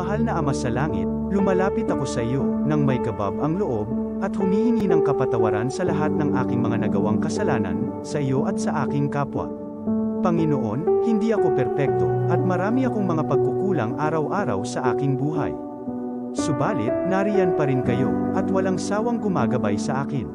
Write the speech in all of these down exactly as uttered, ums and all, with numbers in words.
Mahal na Ama sa Langit, lumalapit ako sa iyo nang may kabab ang loob at humihingi ng kapatawaran sa lahat ng aking mga nagawang kasalanan sa iyo at sa aking kapwa. Panginoon, hindi ako perpekto at marami akong mga pagkukulang araw-araw sa aking buhay. Subalit, nariyan pa rin kayo at walang sawang gumagabay sa akin.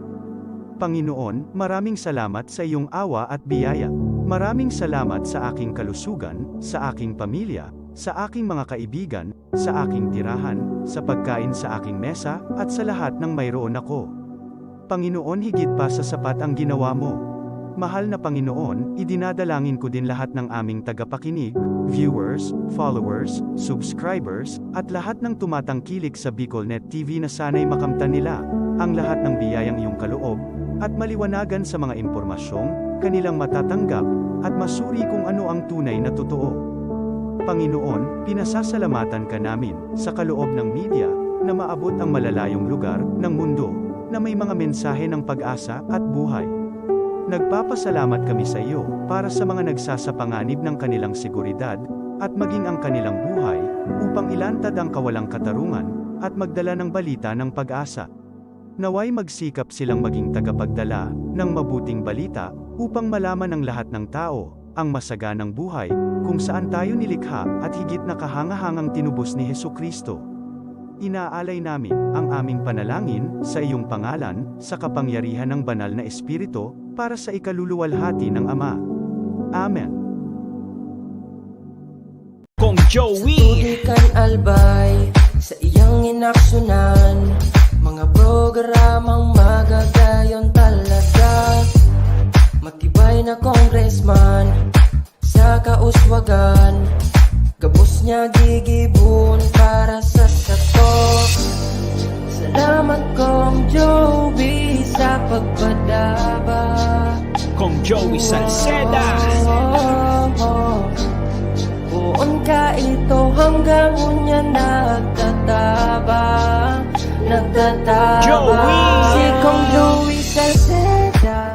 Panginoon, maraming salamat sa iyong awa at biyaya. Maraming salamat sa aking kalusugan, sa aking pamilya, sa aking mga kaibigan, sa aking tirahan, sa pagkain sa aking mesa, at sa lahat ng mayroon ako. Panginoon, higit pa sa sapat ang ginawa mo. Mahal na Panginoon, idinadalangin ko din lahat ng aming tagapakinig, viewers, followers, subscribers, at lahat ng tumatangkilik sa BicolNet T V na sana'y makamtan nila ang lahat ng biyayang iyong kaloob at maliwanagan sa mga impormasyong kanilang matatanggap at masuri kung ano ang tunay na totoo. Panginoon, pinasasalamatan ka namin sa kaloob ng media na maabot ang malalayong lugar ng mundo na may mga mensahe ng pag-asa at buhay. Nagpapasalamat kami sa iyo para sa mga nagsasapanganib ng kanilang seguridad at maging ang kanilang buhay upang ilantad ang kawalang katarungan at magdala ng balita ng pag-asa. Naway magsikap silang maging tagapagdala ng mabuting balita upang malaman ng lahat ng tao ang masaganang buhay kung saan tayo nilikha at higit na kahangahangang tinubos ni Jesu-Cristo. Inaalay namin ang aming panalangin sa iyong pangalan, sa kapangyarihan ng Banal na Espiritu, para sa ikaluluwalhati ng Ama. Amen. Kong Joey. Tubig kan Albay, sa iyang inaksunan, mga programang magagayon talaga. Matibay na congressman, sa kauswagan, gabos niya gigibon para sa sato. Salamat, Kong Joey, sa pagpadaba. Kong Joey Salceda. Poon ka ito hanggang unya nagtatabang, nagtatabang. Joey! Si Kong Joey Salceda.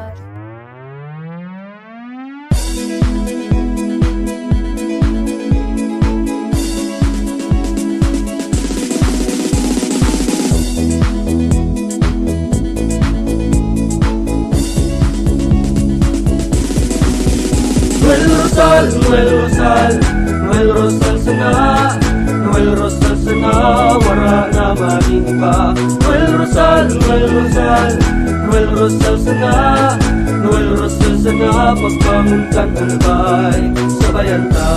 Noel Rosal, Noel Rosal, Noel Rosal sana, Noel Rosal sana, wara na magin iba. Noel Rosal, Noel Rosal, Noel Rosal sana, Noel Rosal sana, pagbangon kan Albay, sabayan ta.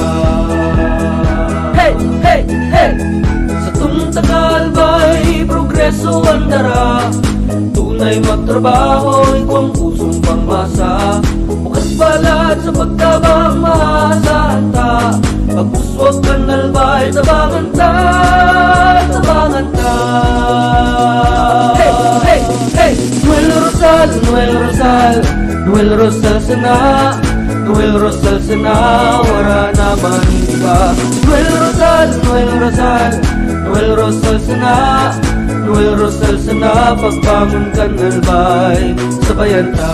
Hey! Hey! Hey! Satong taga-Albay, progreso an dara. Tunay magtrabaho, igwang pusong pangmasa. Bukas balat sa pagtabang, maasahan ta. Pag-uswag kan Albay, tabangan ta, tabangan ta. Hey! Hey! Hey! Noel Rosal, Noel Rosal, Noel Rosal sana, Noel Rosal sana, wara na man iba. Noel Rosal, Noel Rosal, Noel Rosal sana, Noel Rosal sana, pagbangon kan Albay, sabayan ta.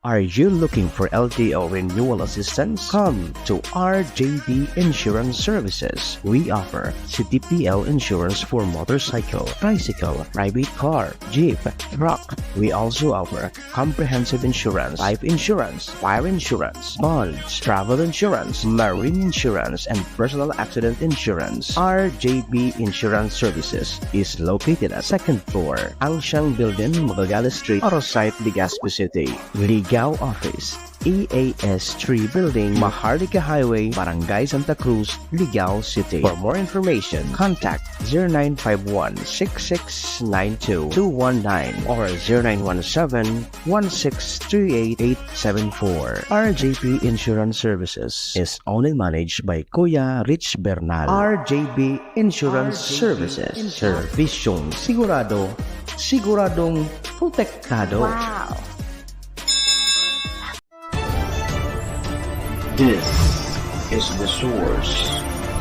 Are you looking for L T O renewal assistance? Come to R J B Insurance Services. We offer C T P L insurance for motorcycle, tricycle, private car, jeep, truck. We also offer comprehensive insurance, life insurance, fire insurance, bonds, travel insurance, marine insurance, and personal accident insurance. R J B Insurance Services is located at second floor, Angshang Building, Magallanes Street, Arosite, Legazpi City. Ligao Office, E A S three Building, Maharlika Highway, Barangay Santa Cruz, Ligao City. For more information, contact zero nine five one six six nine two two one nine or zero nine one seven one six three eight eight seven four. R J P Insurance Services is owned and managed by Kuya Rich Bernal. R J B Insurance Services. Servisyong sigurado, siguradong protektado. Wow! This is the source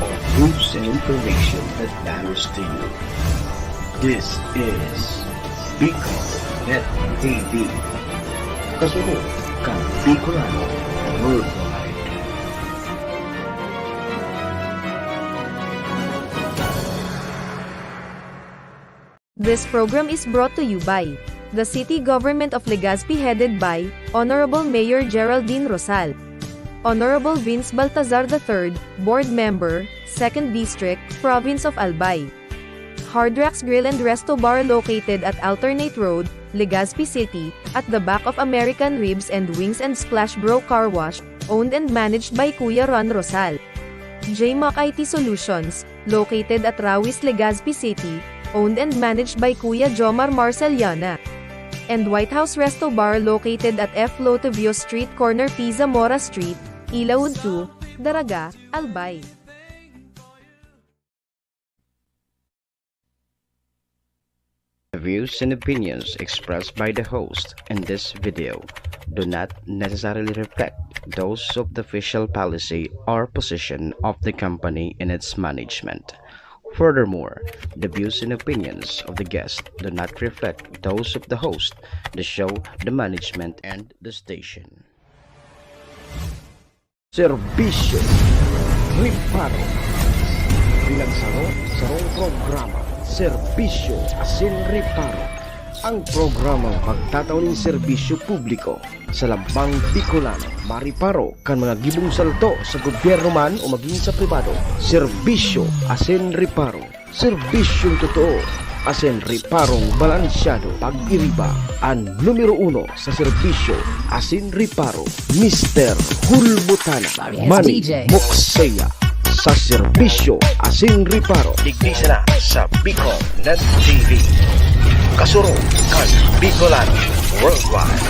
of news and information that matters to you. This is Bicol Net T V. Kasunod kan Bicolano Worldwide. This program is brought to you by the City Government of Legazpi, headed by Honorable Mayor Geraldine Rosal, Honorable Vince Baltazar the third, Board Member, Second District, Province of Albay. Hard Rocks Grill and Resto Bar, located at Alternate Road, Legazpi City, at the back of American Ribs and Wings and Splash Bro Car Wash, owned and managed by Kuya Ron Rosal. J Mac I T Solutions, located at Rawis, Legazpi City, owned and managed by Kuya Jomar Marceliana. And White House Resto Bar, located at F Lotovio Street, corner P Zamora Street, Ilaud two, Daraga, Albay. The views and opinions expressed by the host in this video do not necessarily reflect those of the official policy or position of the company and its management. Furthermore, the views and opinions of the guest do not reflect those of the host, the show, the management, and the station. Serbisyo Reparo. Bilang saro, sarong programa, Serbisyo asin Reparo. Ang programang magtatao nin serbisyo publiko sa lambang Bicolano, mareparo kan mga gibong salto sa gobyerno man o magin sa pribado. Serbisyo asin Reparo. Serbisyong totoo asin reparong balansyado. Pag-iriba, an numero uno sa serbisyo asin reparo, Mister Hulbutana, Sorry, it's Manny D J. Mokseya, sa serbisyo asin reparo. Digdi sana sa Bicol Net T V. Kasurog kan Bicolano Worldwide.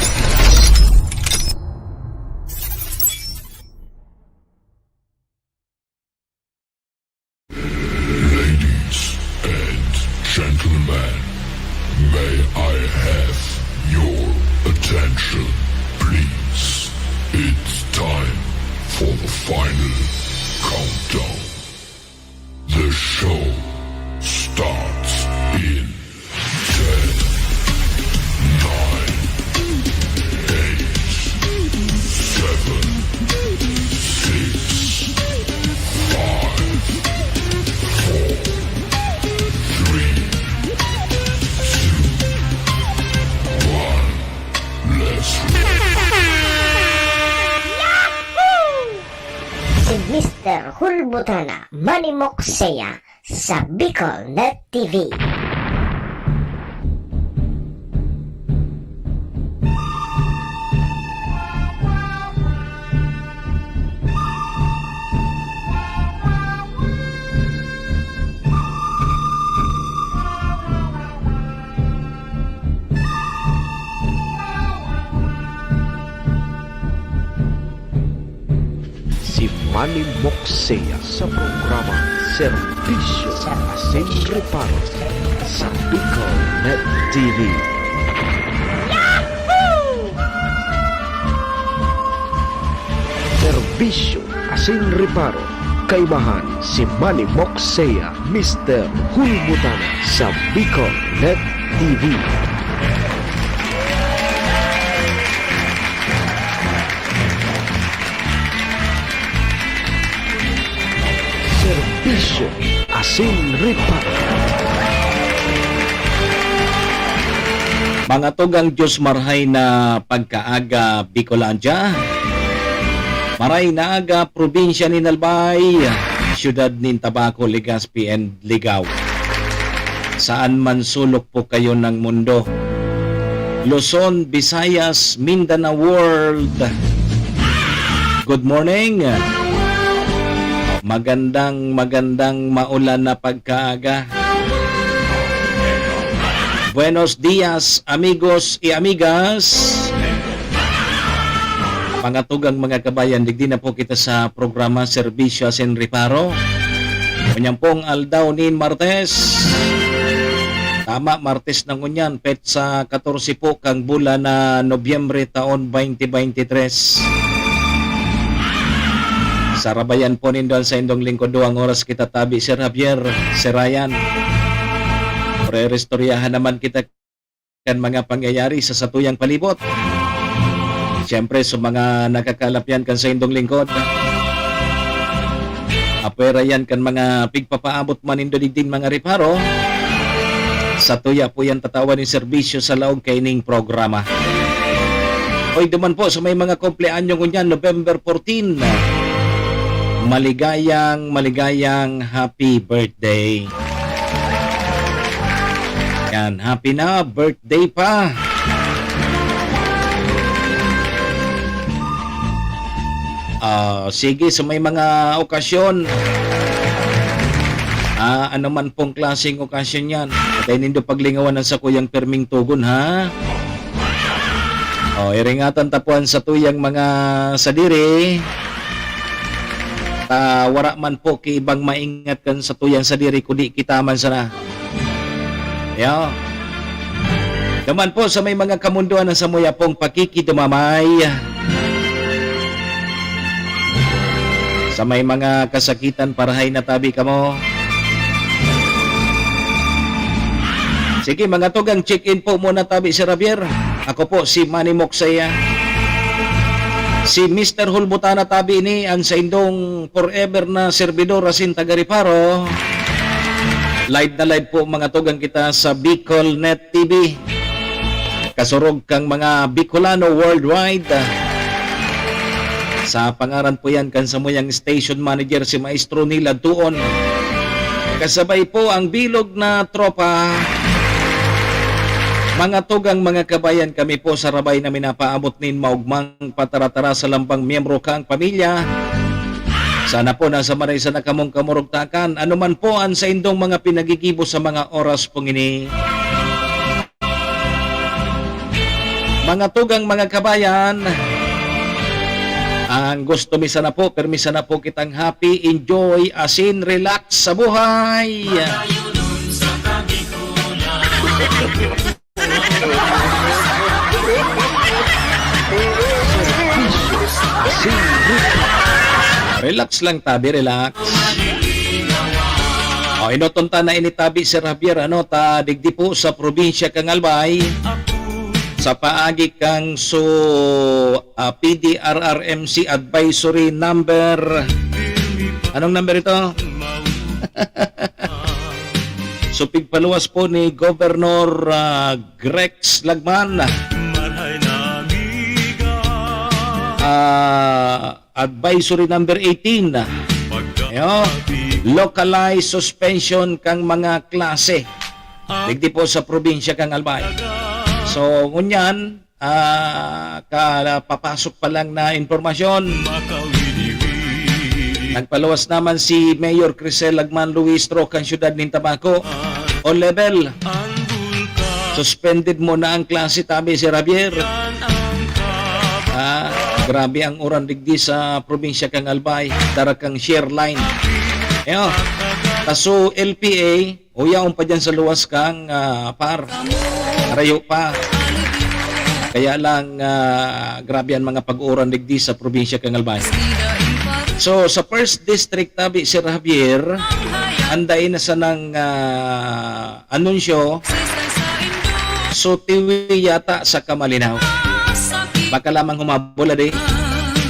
Ladies and gentlemen, may I have your attention, please? It's time for the final countdown. The show starts in ten, nine, eight, seven, six, five, four, three, two, one. Let's roll. Si Mister Hulbutana, Manny Mokseya, sa Bicol Net T V. Si Manny Mokseya sa programa Serbisyo asin Reparo sa Bicol Net T V. Serbisyo asin Reparo, kaibahan si Manny Mokseya, Mister Hulbutana sa Bicol Net T V. Serbisyo asin reparo. Mga tugang, Diyos marhay na pagkaaga, Bicolandia. Maray na aga, probinsya nin Albay, siyudad nin Tabaco, Legazpi, and Ligao. Saan man sulok po kayo ng mundo. Luzon, Visayas, Mindanao World. Good morning. Magandang, magandang maulan na pagkaaga. Buenos dias, amigos y amigas. Mga tugang, mga kabayan, digdi na po kita sa programa Serbisyo asin Reparo. Ngunyan pong aldaw nin Martes. Tama, Martes na ngunyan, petsa katorse po kang bulan na Nobyembre, taon twenty twenty-three. Sarabayan po nindo an saindong lingkod, duwang oras kita tabi, Sir Javier, Sir Ryan. Pero iristoryahan naman kita kan mga pangyayari sa satuyang palibot. Siyempre, sa mga nakakalapian kan saindong lingkod, apwera yan kan mga pigpapaabot man nindo digdin mga reparo. Satuya po yan tatawan nin serbisyo sa laog kaining programa. Oy, duman po sa may mga kumpleanyo ngunyan, November fourteen, maligayang, maligayang happy birthday. Yan, happy na, birthday pa. Ah, sige, sa may mga okasyon, ah, ano man pong klaseng okasyon yan, dai nindo paglingawan ang sakuyang pirming togon, ha? Oh, iringatan ta po an satuyang mga sadiri. Ta wara man po ki ibang maingat kan satuyang sadiri, kundi kita man sana. Yo. Duman po sa may mga kamundoan na samuya pong pakikidumamay. Sa may mga kasakitan, parahay na tabi kamo. Sige, mga tugang, check-in po muna tabi, Sir Javier. Ako po si Manny Moksaya. Si Mister Hulbutana tabi ni ang saindong forever na servidor asin taga-reparo. Live na live po, mga tugang, kita sa Bicol Net T V. Kasurog kang mga Bicolano worldwide. Sa pangaran po yan kan samuyang station manager, si Maestro Neil Adtuon. Kasabay po ang bilog na tropa. Mga tugang, mga kabayan, kami po sa Rabay na minapaabot nin maugmang pataratara sa lambang miyembro kang pamilya. Sana po nasa maray sana kamong kamurugtakan, ano man po ang saindong mga pinagigibo sa mga oras pong ini. Mga tugang, mga kabayan, ang gusto mi sana po, pirmi sana po kitang happy, enjoy, asin relax sa buhay. Relax lang, tabi, relax. O, enoton ta na ini, tabi, Sir Javier, ano, ta digdi po sa probinsya kan Albay, sa paagi kan su, ah, P D R R M C Advisory Number, anong number ito? So, pigpaluwas po ni Governor, ah, Grex Lagman. Ah, Advisory Number eighteen. Yo, localized suspension kang mga klase digdi po sa probinsya kang Albay. So, ngunyan, ah, kapapasok pa lang na impormasyon. Nagpaluwas naman si Mayor Crisel Lagman Luistro kan siyudad nin Tabaco. O level. Suspended mo na ang klase, tabi, Sir Javier. Ah, grabe ang uran digdi sa probinsya kang Albay. Dara kang share line. Ayo. Kaso L P A, uyaon pa dyan sa luwas kang, ah, par. Rayo pa. Kaya lang, ah, grabe ang mga pag-uuran digdi sa probinsya kang Albay. So, sa first district, tabi, Sir Javier, anday na sanang, ah, anunsyo. So, tiwi yata sa Kamalinaw. Baka lamang humabol, adi.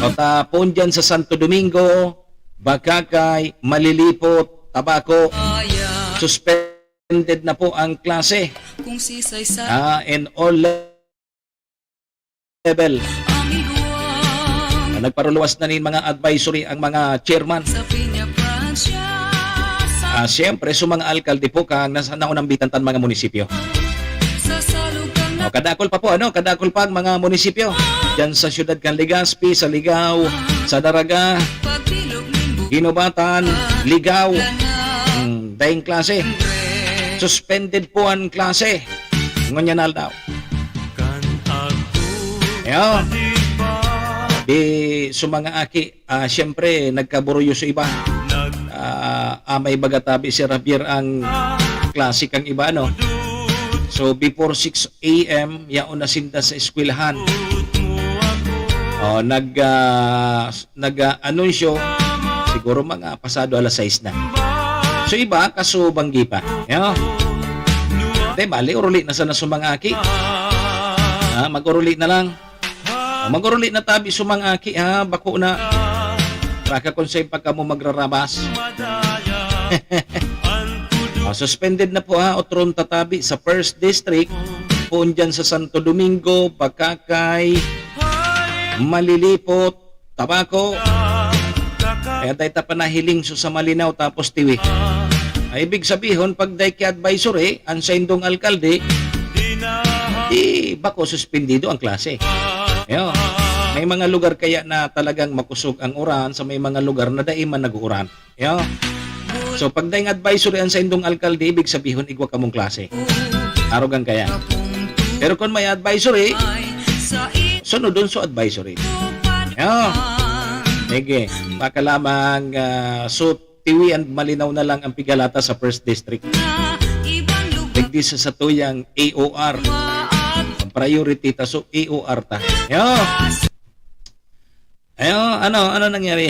O ta, poon dyan sa Santo Domingo, Bacacay, Malilipot, Tabaco. Suspended na po ang klase. Kung sisay sa Ah, and all level. Ang igwang Ah, nagparuluwas na nin mga advisory ang mga chairman. Sa Piña Francia, sa Ah, siyempre, sa mga alkalde po, kang nasa naunambitan tan mga munisipyo. Sa salog kan O, kadakol pa po, ano? Kadakol pa ang mga munisipyo. Diyan sa siyudad kan Legazpi, sa Ligao, sa Daraga, pagbilog nin bu- Guinobatan, Ligao. Langaw. Hmm, daing klase. Suspended po ang klase. Ngunyan na aldaw. Ayan. Di, sa mga aki, ah, siyempre, nagkaburuyo sa iba. Ah, amay baga tabi, Sir Javier, ang klase kang iba, no? So, before six a m, yaon na sinda sa eskwelahan. Oh, nag, ah, nag-aanunsyo, siguro mga pasado alas sais na. So, iba, kasubanggi pa. Yo. Di, bali, uruli na sana sa mga aki. Ah, mag-uruli na lang. Mag-uruli na tabi sa mga aki, ha? Bako na. Baka kung sa'yo pa kamo magrarabas. Ah, suspended na po, ha, otron tatabi sa First District, poon dyan sa Santo Domingo, Bacacay, Malilipot, Tabaco. Kaya dai ta pa nahiling so sa Malinao tapos Tiwi. Ay, ibig sabihon, pag dai ki advisory, ang saindong alkalde, di bako suspendido ang klase. Yo. May mga lugar kaya na talagang makusog ang uran, sa may mga lugar na dai man nag-uuran. Yo. So, pag daing advisory ang saindong alkalde, ibig sabihon, igwa kamong klase. Arugan kaya. Pero kung may advisory, sunodon so advisory. Yo. Sige. Baka lamang, ah, so, Tiwi and Malinao na lang ang pigalata sa First District. Digdi sa satuyang A O R. Ang priority ta, so A O R ta. Yo. Ayo, ano, ano nangyari?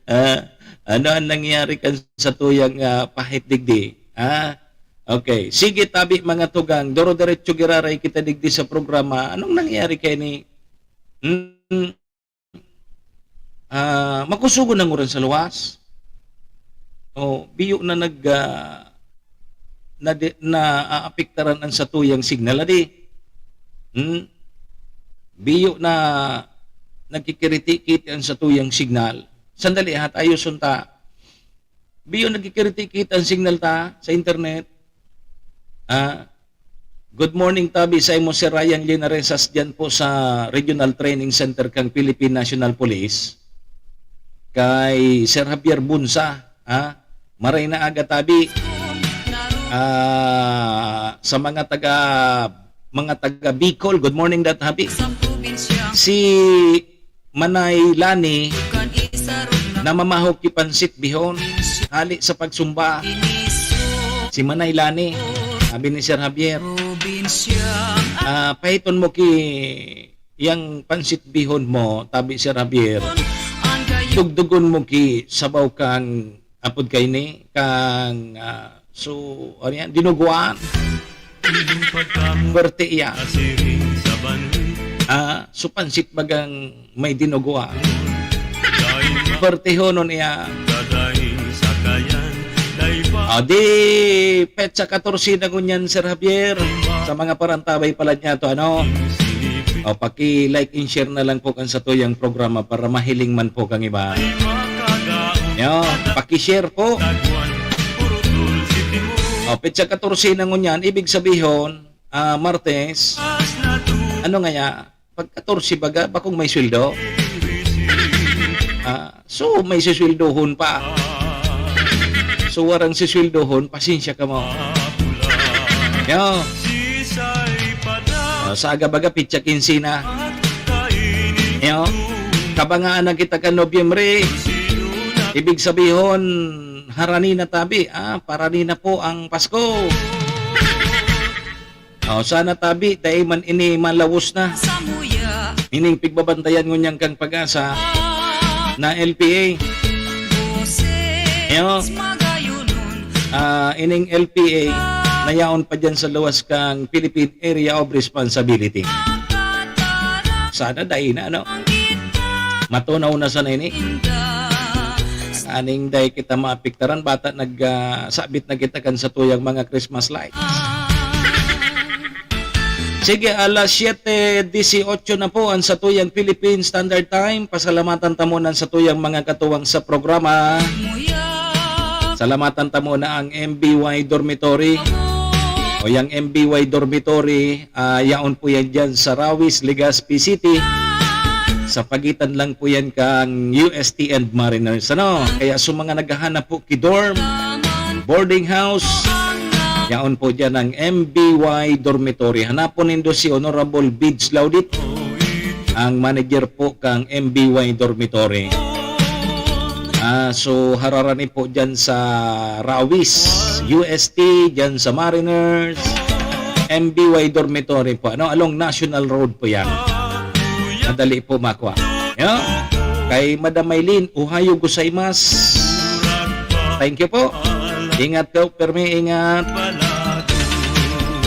Ah, ano ang nangyari kan satuyang, ah, pahit digdi? Ah, okay. Sige, tabi, mga tugang. Doro-diretso giraray kita digdi sa programa. Anong nangyari kay ni? Hmm. Ah, makusugon ang uran sa luwas. O, biyo na nag, ah, na di, naaapektaran ang satuyang signal, adi. Hmm? Biyo na nagkikiriti-kiti ang satuyang signal. Sandali, ha, tayo sunta. Biyo nagkikiriti-kiti ang signal ta sa internet. Ah, good morning, tabi, sa imo, Sir Ryan Linaresas, dyan po sa Regional Training Center kang Philippine National Police. Kay Sir Javier Bunsa, ha? Maray na aga, tabi. Ah, sa mga taga, mga taga Bicol, good morning, that happy. Si Manay Lani, namamahaw ki pansit bihon, hali sa pagsumba. Si Manay Lani, sabi ni Sir Javier, ah, pahiton mo ki yang pansit bihon mo, tabi, Sir Javier. Dugdugon mo ki sabaw kang apod kaini, kang, ah, so, ano yan, dinuguan. Pwerte iya. Ah, so pansit bagang may dinuguan. Pwertehonon iya. Ah, di, petsa katorse na ngunyan, Sir Javier. Sa mga parantabay pala niya to, ano? O, paki-like and share na lang po kan satuyang programa para mahiling man po kang iba. Yo, paki-share po. O, petsa katorse na ngunyan, ibig sabihon, ah, Martes, ano ngaya, pag katorse baga, bakong may sweldo? Ah, so, may sisweldohon pa. So, warang sisweldohon, pasensya ka mo. Yo. Ah, sa aga baga, petsa kinse na. Yo. Kabangaan na kita kan Nobyembre. Ibig sabihon, harani na tabi. Ah, parani na po ang Pasko. Oh, sana tabi, dai man ini malawos na. Ining pigbabantayan ngunyan kang Pag-asa na L P A. Yo. Ah, ining L P A na yaon pa dyan sa luwas kang Philippine Area of Responsibility. Sana dai na, no? Matunaw na sana ini. Aning dai kita maapektaran, bata nag, ah, sabit na kita kan satuyang mga Christmas lights. Sige, alas siyete dieciocho na po ang satuyang Philippine Standard Time. Pasalamatan ta muna ang satuyang mga katuwang sa programa. Salamatan ta muna ang M B Y Dormitory. O, yang M B Y Dormitory, ah, yaon po yan dyan sa Rawis, Legazpi City. Sa pagitan lang po yan kang U S T and Mariners, ano? Kaya sa mga naghahanap po ki dorm, boarding house, yaon po dyan ang M B Y Dormitory. Hanapon nindo si Honorable Bids Laudit, ang manager po kang M B Y Dormitory. Ah, so, hararani po dyan sa Rawis, U S T, dyan sa Mariners, M B Y Dormitory po. Ano, along National Road po yan. Madali po makwa. Yo? Kay Madam Maylin, ohayo gozaimasu. Thank you po. Ingat po, permi, ingat.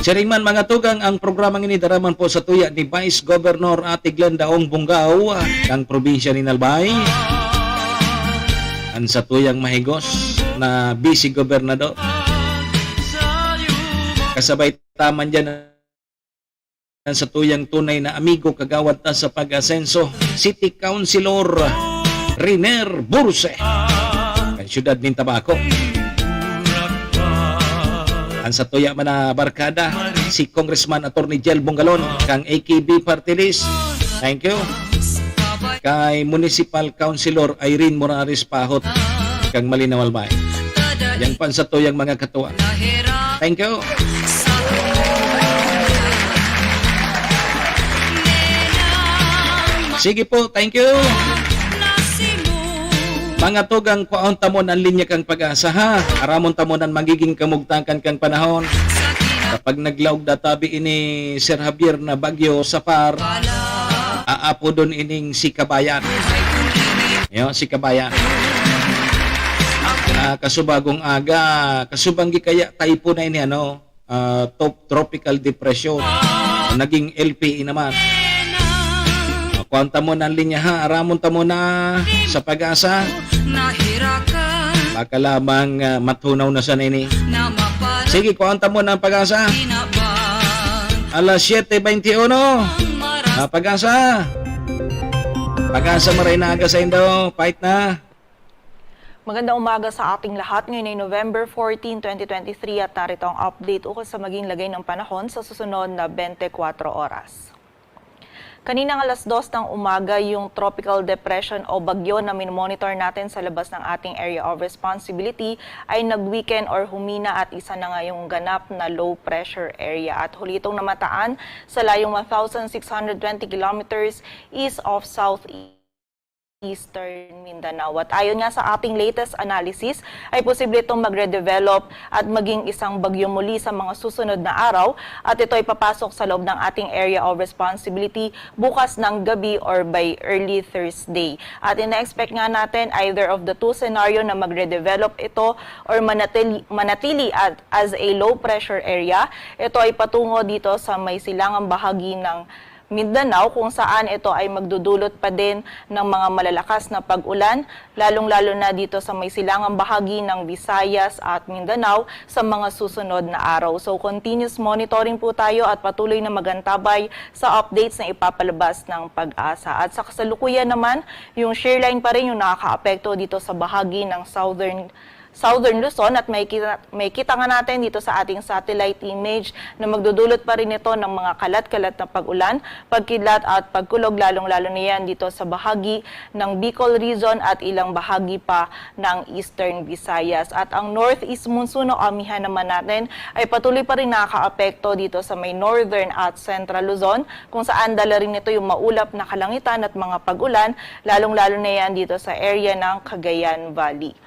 Siring man, mga tugang, ang programang ini daraman po sa tuya ni Vice Governor Ate Glenda Ong Bungao, kang probinsya ni Albay. Ang satuyang mahigos. na vice gobernador. Kasabay ta man dyan ang satuyang tunay na amigo, kagawad ta sa pag-asenso, City Councilor Riner Burse, kan siyudad nin Tabaco. Ang satuya man na barkada, si Congressman Attorney Jel Bongalon, kang A K B Party List. Thank you. Kay Municipal Councilor Irene Morares Pahot, kang Malinaw Albay. Yan pa ang satuyang mga katuan. Thank you. Sige po, thank you. Mga tugang, kwaon ta mo ang linya kang Pag-asa, ha? Aramon ta mo ang magiging kamugtakan kang panahon. Kapag naglaog databi ini, Sir Javier, na bagyo sa par, aapodon ining si Kabayan. Yo, si Kabayan. Ah, kasubagong aga, kasubanggi kaya typhoon na ini, ano, ah, top tropical depression. Naging L P E naman. Kuwanta mo na ang linya, ha, aramon ta mo na sa Pag-asa. Baka lamang, ah, matunaw na sana ini. Sige, kuwanta mo na ang Pag-asa. Alas siyete veintiuno. Ah, Pag-asa. Pag-asa, maray na aga sa indo. Fight na. Magandang umaga sa ating lahat. Ngayon ay November fourteen, twenty twenty-three at narito ang update ukol sa maging lagay ng panahon sa susunod na twenty-four oras. Kaninang alas dos ng umaga, yung tropical depression o bagyo na minomonitor natin sa labas ng ating area of responsibility ay nag-weaken or humina at isa na ngayong ganap na low pressure area. At huli itong namataan sa layong one thousand six hundred twenty kilometers east of southeast Eastern Mindanao. At ayon nga sa ating latest analysis, ay posible itong magre-develop at maging isang bagyo muli sa mga susunod na araw, at ito ay papasok sa loob ng ating area of responsibility bukas ng gabi or by early Thursday. At ina-expect nga natin either of the two scenario na magre-develop ito or manatili, manatili at as a low pressure area. Ito ay patungo dito sa may silangang bahagi ng Mindanao, kung saan ito ay magdudulot pa din ng mga malalakas na pag-ulan, lalong-lalo na dito sa may silangang bahagi ng Visayas at Mindanao sa mga susunod na araw. So, continuous monitoring po tayo at patuloy na magantabay sa updates na ipapalabas ng Pag-asa. At sa kasalukuyan naman, yung shear line pa rin yung nakakaapekto dito sa bahagi ng southern Southern Luzon at makikita, makikita nga natin dito sa ating satellite image na magdudulot pa rin ito ng mga kalat-kalat na pag-ulan, pagkidlat at pagkulog, lalong-lalo na yan dito sa bahagi ng Bicol Region at ilang bahagi pa ng Eastern Visayas. At ang northeast monsoon o amihan naman natin ay patuloy pa rin nakakaapekto dito sa may northern at central Luzon, kung saan dala rin nito yung maulap na kalangitan at mga pag-ulan, lalong-lalo na yan dito sa area ng Cagayan Valley.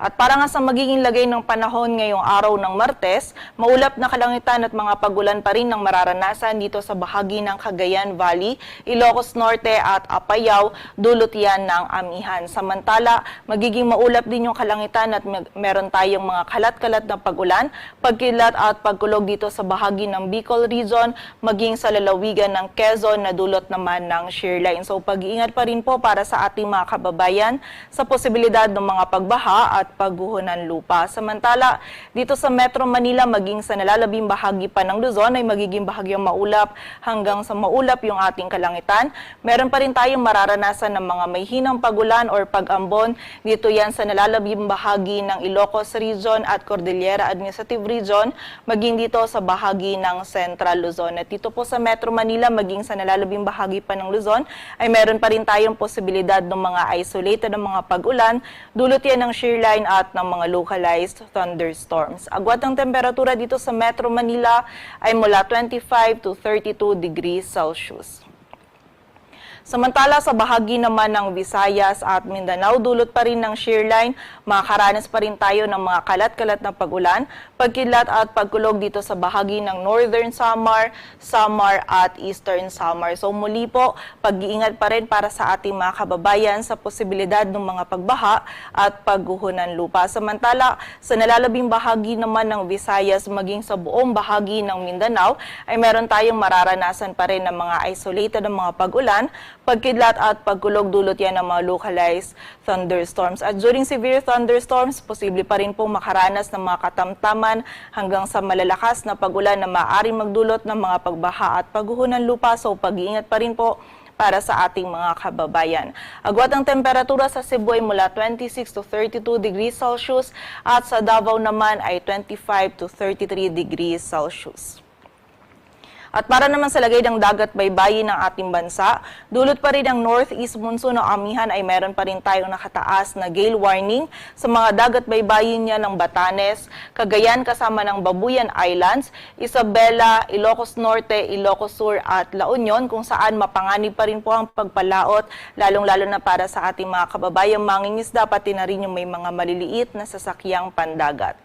At para nga sa magiging lagay ng panahon ngayong araw ng Martes, maulap na kalangitan at mga pag-ulan pa rin ang mararanasan dito sa bahagi ng Cagayan Valley, Ilocos Norte at Apayao, dulot yan ng amihan. Samantala, magiging maulap din yung kalangitan at mag- meron tayong mga kalat-kalat na pag-ulan, pagkidlat at pagkulog dito sa bahagi ng Bicol Region, maging sa lalawigan ng Quezon na dulot naman ng shear line. So, pag-iingat pa rin po para sa ating mga kababayan sa posibilidad ng mga pagbaha at pagguho ng lupa. Samantala, dito sa Metro Manila, maging sa nalalabing bahagi pa ng Luzon ay magiging bahagyang maulap hanggang sa maulap yung ating kalangitan. Meron pa rin tayong mararanasan ng mga may hinang pag-ulan or pag-ambon. Dito yan sa nalalabing bahagi ng Ilocos Region at Cordillera Administrative Region, maging dito sa bahagi ng Central Luzon. At dito po sa Metro Manila, maging sa nalalabing bahagi pa ng Luzon, ay meron pa rin tayong posibilidad ng mga isolated na mga pag-ulan, dulot yan ng shear line at ng mga localized thunderstorms. Agwat ng temperatura dito sa Metro Manila ay mula twenty-five to thirty-two degrees Celsius. Samantala, sa bahagi naman ng Visayas at Mindanao, dulot pa rin ng shear line, makakaranas pa rin tayo ng mga kalat-kalat na pag-ulan, pagkidlat at pagkulog dito sa bahagi ng Northern Samar, Samar at Eastern Samar. So muli po, pag-iingat pa rin para sa ating mga kababayan sa posibilidad ng mga pagbaha at pagguho ng lupa. Samantala, sa nalalabing bahagi naman ng Visayas maging sa buong bahagi ng Mindanao, ay meron tayong mararanasan pa rin ng mga isolated na mga pag-ulan, Pagkidlat at pagkulog dulot yan ng mga localized thunderstorms. At during severe thunderstorms, posible pa rin pong makaranas ng mga katamtaman hanggang sa malalakas na pag-ulan na maaaring magdulot ng mga pagbaha at pagguho ng lupa. So, pag-iingat pa rin po para sa ating mga kababayan. Agwat ng temperatura sa Cebu ay mula twenty-six to thirty-two degrees Celsius at sa Davao naman ay twenty-five to thirty-three degrees Celsius. At para naman sa lagay ng dagat baybayin ng ating bansa, dulot pa rin ng northeast monsoon o amihan ay meron pa rin tayong nakataas na gale warning sa mga dagat baybayin niya ng Batanes, Cagayan kasama ng Babuyan Islands, Isabela, Ilocos Norte, Ilocos Sur at La Union, kung saan mapanganib pa rin po ang pagpalaot, lalong-lalo na para sa ating mga kababayang mangingisda, pati na rin yung may mga maliliit na sasakyang pandagat.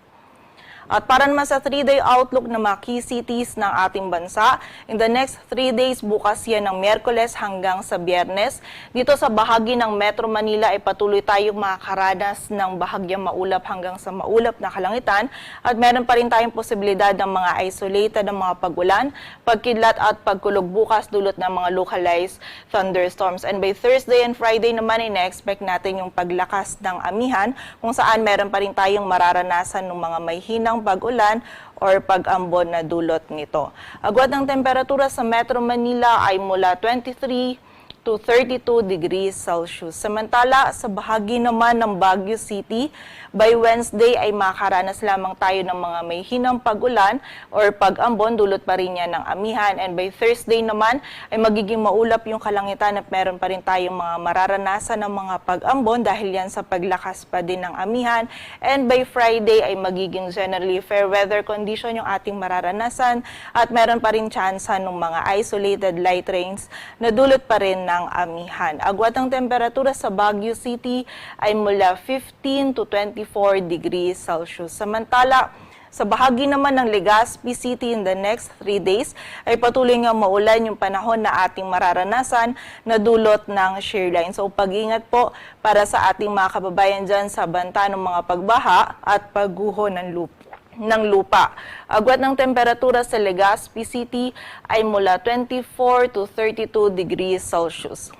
At para naman sa three-day outlook ng mga key cities ng ating bansa, in the next three days, bukas yan ng Miyerkules hanggang sa Biyernes, dito sa bahagi ng Metro Manila ay patuloy tayong makakaranas ng bahagyang maulap hanggang sa maulap na kalangitan at meron pa rin tayong posibilidad ng mga isolated na mga pag-ulan, pagkidlat at pagkulog bukas dulot ng mga localized thunderstorms. And by Thursday and Friday naman, ina-expect natin yung paglakas ng amihan kung saan meron pa rin tayong mararanasan ng mga mahihinang pag-ulan or pag-ambon na dulot nito. Agwat ng temperatura sa Metro Manila ay mula twenty-three to thirty-two degrees Celsius. Samantala, sa bahagi naman ng Baguio City, by Wednesday ay makakaranas lamang tayo ng mga mahihinang pag-ulan or pag-ambon, dulot pa rin yan ng amihan. And by Thursday naman ay magiging maulap yung kalangitan at meron pa rin tayong mga mararanasan ng mga pag-ambon dahil yan sa paglakas pa din ng amihan. And by Friday ay magiging generally fair weather condition yung ating mararanasan at meron pa rin tsansa ng mga isolated light rains na dulot pa rin ng amihan. Agwat ng temperatura sa Baguio City ay mula fifteen to twenty-four degrees Celsius. Samantala, sa bahagi naman ng Legazpi City in the next three days ay patuloy nga maulan yung panahon na ating mararanasan na dulot ng shear line. So, pag-iingat po para sa ating mga kababayan dyan sa banta ng mga pagbaha at pagguho ng lupa ng lupa. Agwat ng temperatura sa Legazpi City ay mula twenty-four to thirty-two degrees Celsius.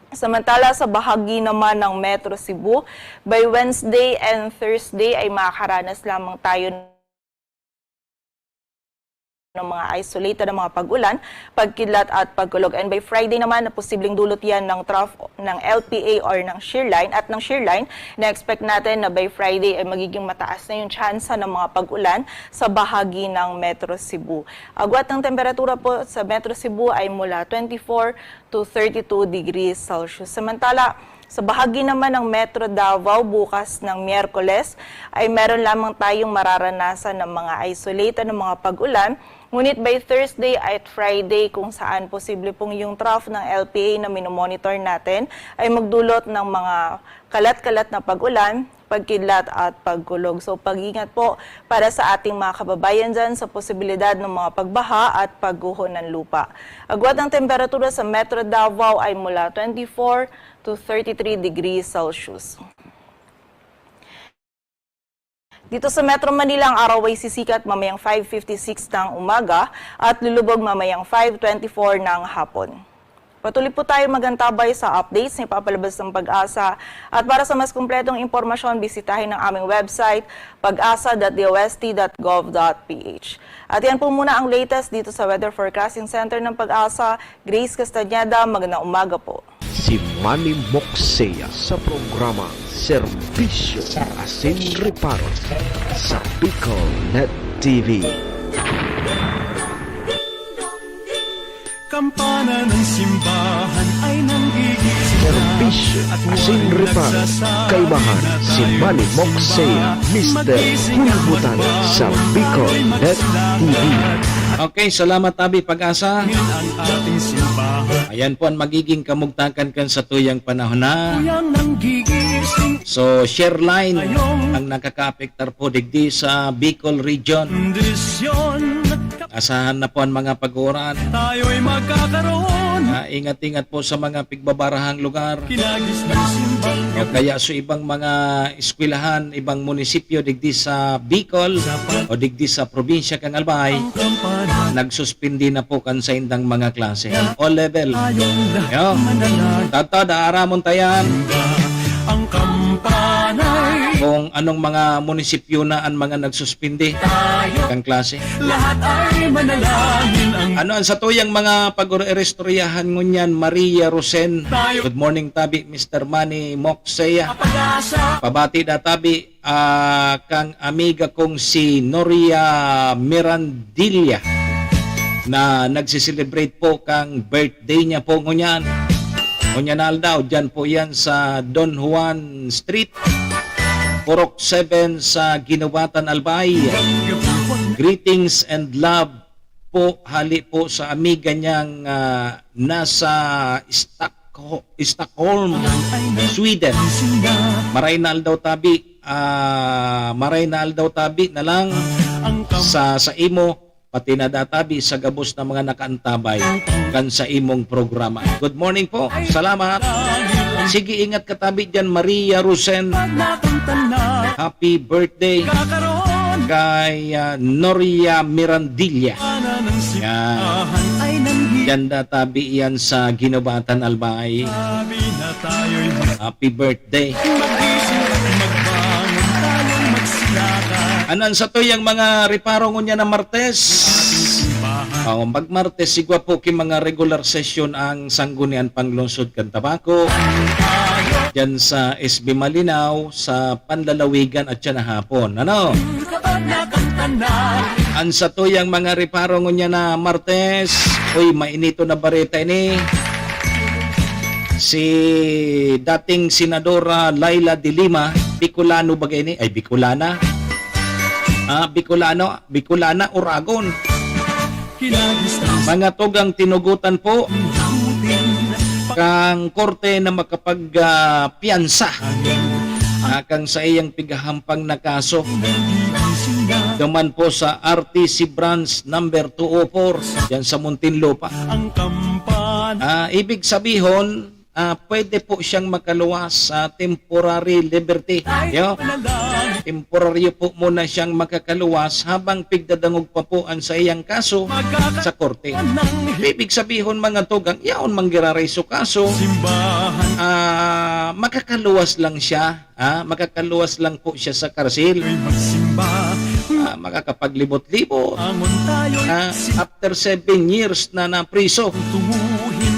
Samantala, sa bahagi naman ng Metro Cebu, by Wednesday and Thursday ay makakaranas lamang tayo ng mga isolated na mga pag-ulan, pagkidlat at pagkulog. And by Friday naman, na posibleng dulot yan ng trough ng L P A or ng shear line. At ng shear line, na-expect natin na by Friday ay magiging mataas na yung tsansa ng mga pag-ulan sa bahagi ng Metro Cebu. Agwat ng temperatura po sa Metro Cebu ay mula twenty-four to thirty-two degrees Celsius. Samantala, sa bahagi naman ng Metro Davao, bukas ng Miyerkules ay meron lamang tayong mararanasan ng mga isolated na mga pag-ulan. Ngunit by Thursday at Friday, kung saan posible pong yung trough ng L P A na minomonitor natin ay magdulot ng mga kalat-kalat na pag-ulan, pagkidlat at pagkulog. So, pag-ingat po para sa ating mga kababayan dyan sa posibilidad ng mga pagbaha at pagguho ng lupa. Agwat ng temperatura sa Metro Davao ay mula twenty-four to thirty-three degrees Celsius. Dito sa Metro Manila, ang araw ay sisikat mamayang five fifty-six ng umaga at lulubog mamayang five twenty-four ng hapon. Patuloy po tayo magantabay sa updates na ipapalabas ng PAGASA. At para sa mas kumpletong impormasyon, bisitahin ang aming website, pagasa dot D O S T dot gov dot P H. At yan po muna ang latest dito sa Weather Forecasting Center ng PAGASA. Grace Castañeda, magandang umaga po. Si Manny Moksea sa programa Serbisyo Asin Reparo sa Bicol Net T V. Kampana ng simbahan ay nanggigising na. Serbisyo at asin reparo. Kaibahan si Manny Moksea, Mister Hulbutan sa Bicol Net T V. Okay, salamat, Abi PAGASA. Ang ating simbahan. Ayan po ang magiging kamugtakan kan sa tuyang panahon na. Kuyang nanggigising. So, share line ang nakakaapektar po digdi sa Bicol Region. Kondisyon. Asahan na po ang mga pag-uuran. Tayo'y magkakaroon. Ah, ingat-ingat po sa mga pigbabarahang lugar. Kinagis ng simbang. O kaya sa ibang mga eskwelahan, ibang munisipyo digdi sa Bicol o digdi sa probinsya kan Albay. Ang kampana. nagsuspindi na po kan saindang mga klase. All level. Yo. Tata, daaramon tayan. Ang kampanay. Kung anong mga munisipyo na ang mga nagsuspindi kan klase. Lahat ay manalangin ang Ano ang satuyang mga pag-iristoryahan ngunyan, Maria Rosen? Tayo. Good morning, tabi, Mister Manny Moxeya. Pag-asa. Pabati da, tabi, ah, kang amiga kong si Noria Mirandilla na nagsiselebrate po kang birthday niya po ngunyan. Ngunyan na aldaw, dyan po yan sa Don Juan Street, Purok seven sa Guinobatan, Albay. Greetings and love po, hali po sa amiga niyang, ah, nasa Stockho-, Stockholm, Sweden. Maray na aldaw tabi, ah, maray na aldaw tabi na lang sa, sa imo, pati na da tabi sa gabos na mga nakaantabay kan sa imong programa. Good morning po. Salamat. Sige, ingat ka tabi dyan, Maria Rosen. Happy birthday kay, ah, Noria Mirandilla. Yan. Yan da tabi yan sa Guinobatan, Albay. Happy birthday. Ano ang satuyang mga reparo ngunyan na Martes? Oh, mag-Martes, sigwa po ki mga regular session ang Sanggunian Panglungsod kan Tabaco. Diyan sa S B Malinao, sa panlalawigan at siya na hapon. Ano? Ang satuyang mga reparo ngunyan na Martes, uy, mainito na bareta ini. Si dating Senadora Leila de Lima, Bicolano ba ini? Ay, Bicolana. Ah, Bicolano, Bicolana, Oragon. Mga tugang, tinugotan po kang korte na makapag, ah, piyansa, ah, kang sa iyang pigahampang na kaso. Duman po sa R T C Branch number two oh four, yan sa Muntinlupa. Ah, ibig sabihon, ah, pwede po siyang makaluwas sa temporary liberty. Yo? Temporaryo po muna siyang makakaluwas habang pigdadangog pa po ang sa iyang kaso sa korte. Ibig sabihon, mga tugang, yaon manggiraray su kaso, ah, makakaluwas lang siya. Ah, makakaluwas lang po siya sa karsil. Ah, makakapaglibot-libot. Ah, after seven years na napriso,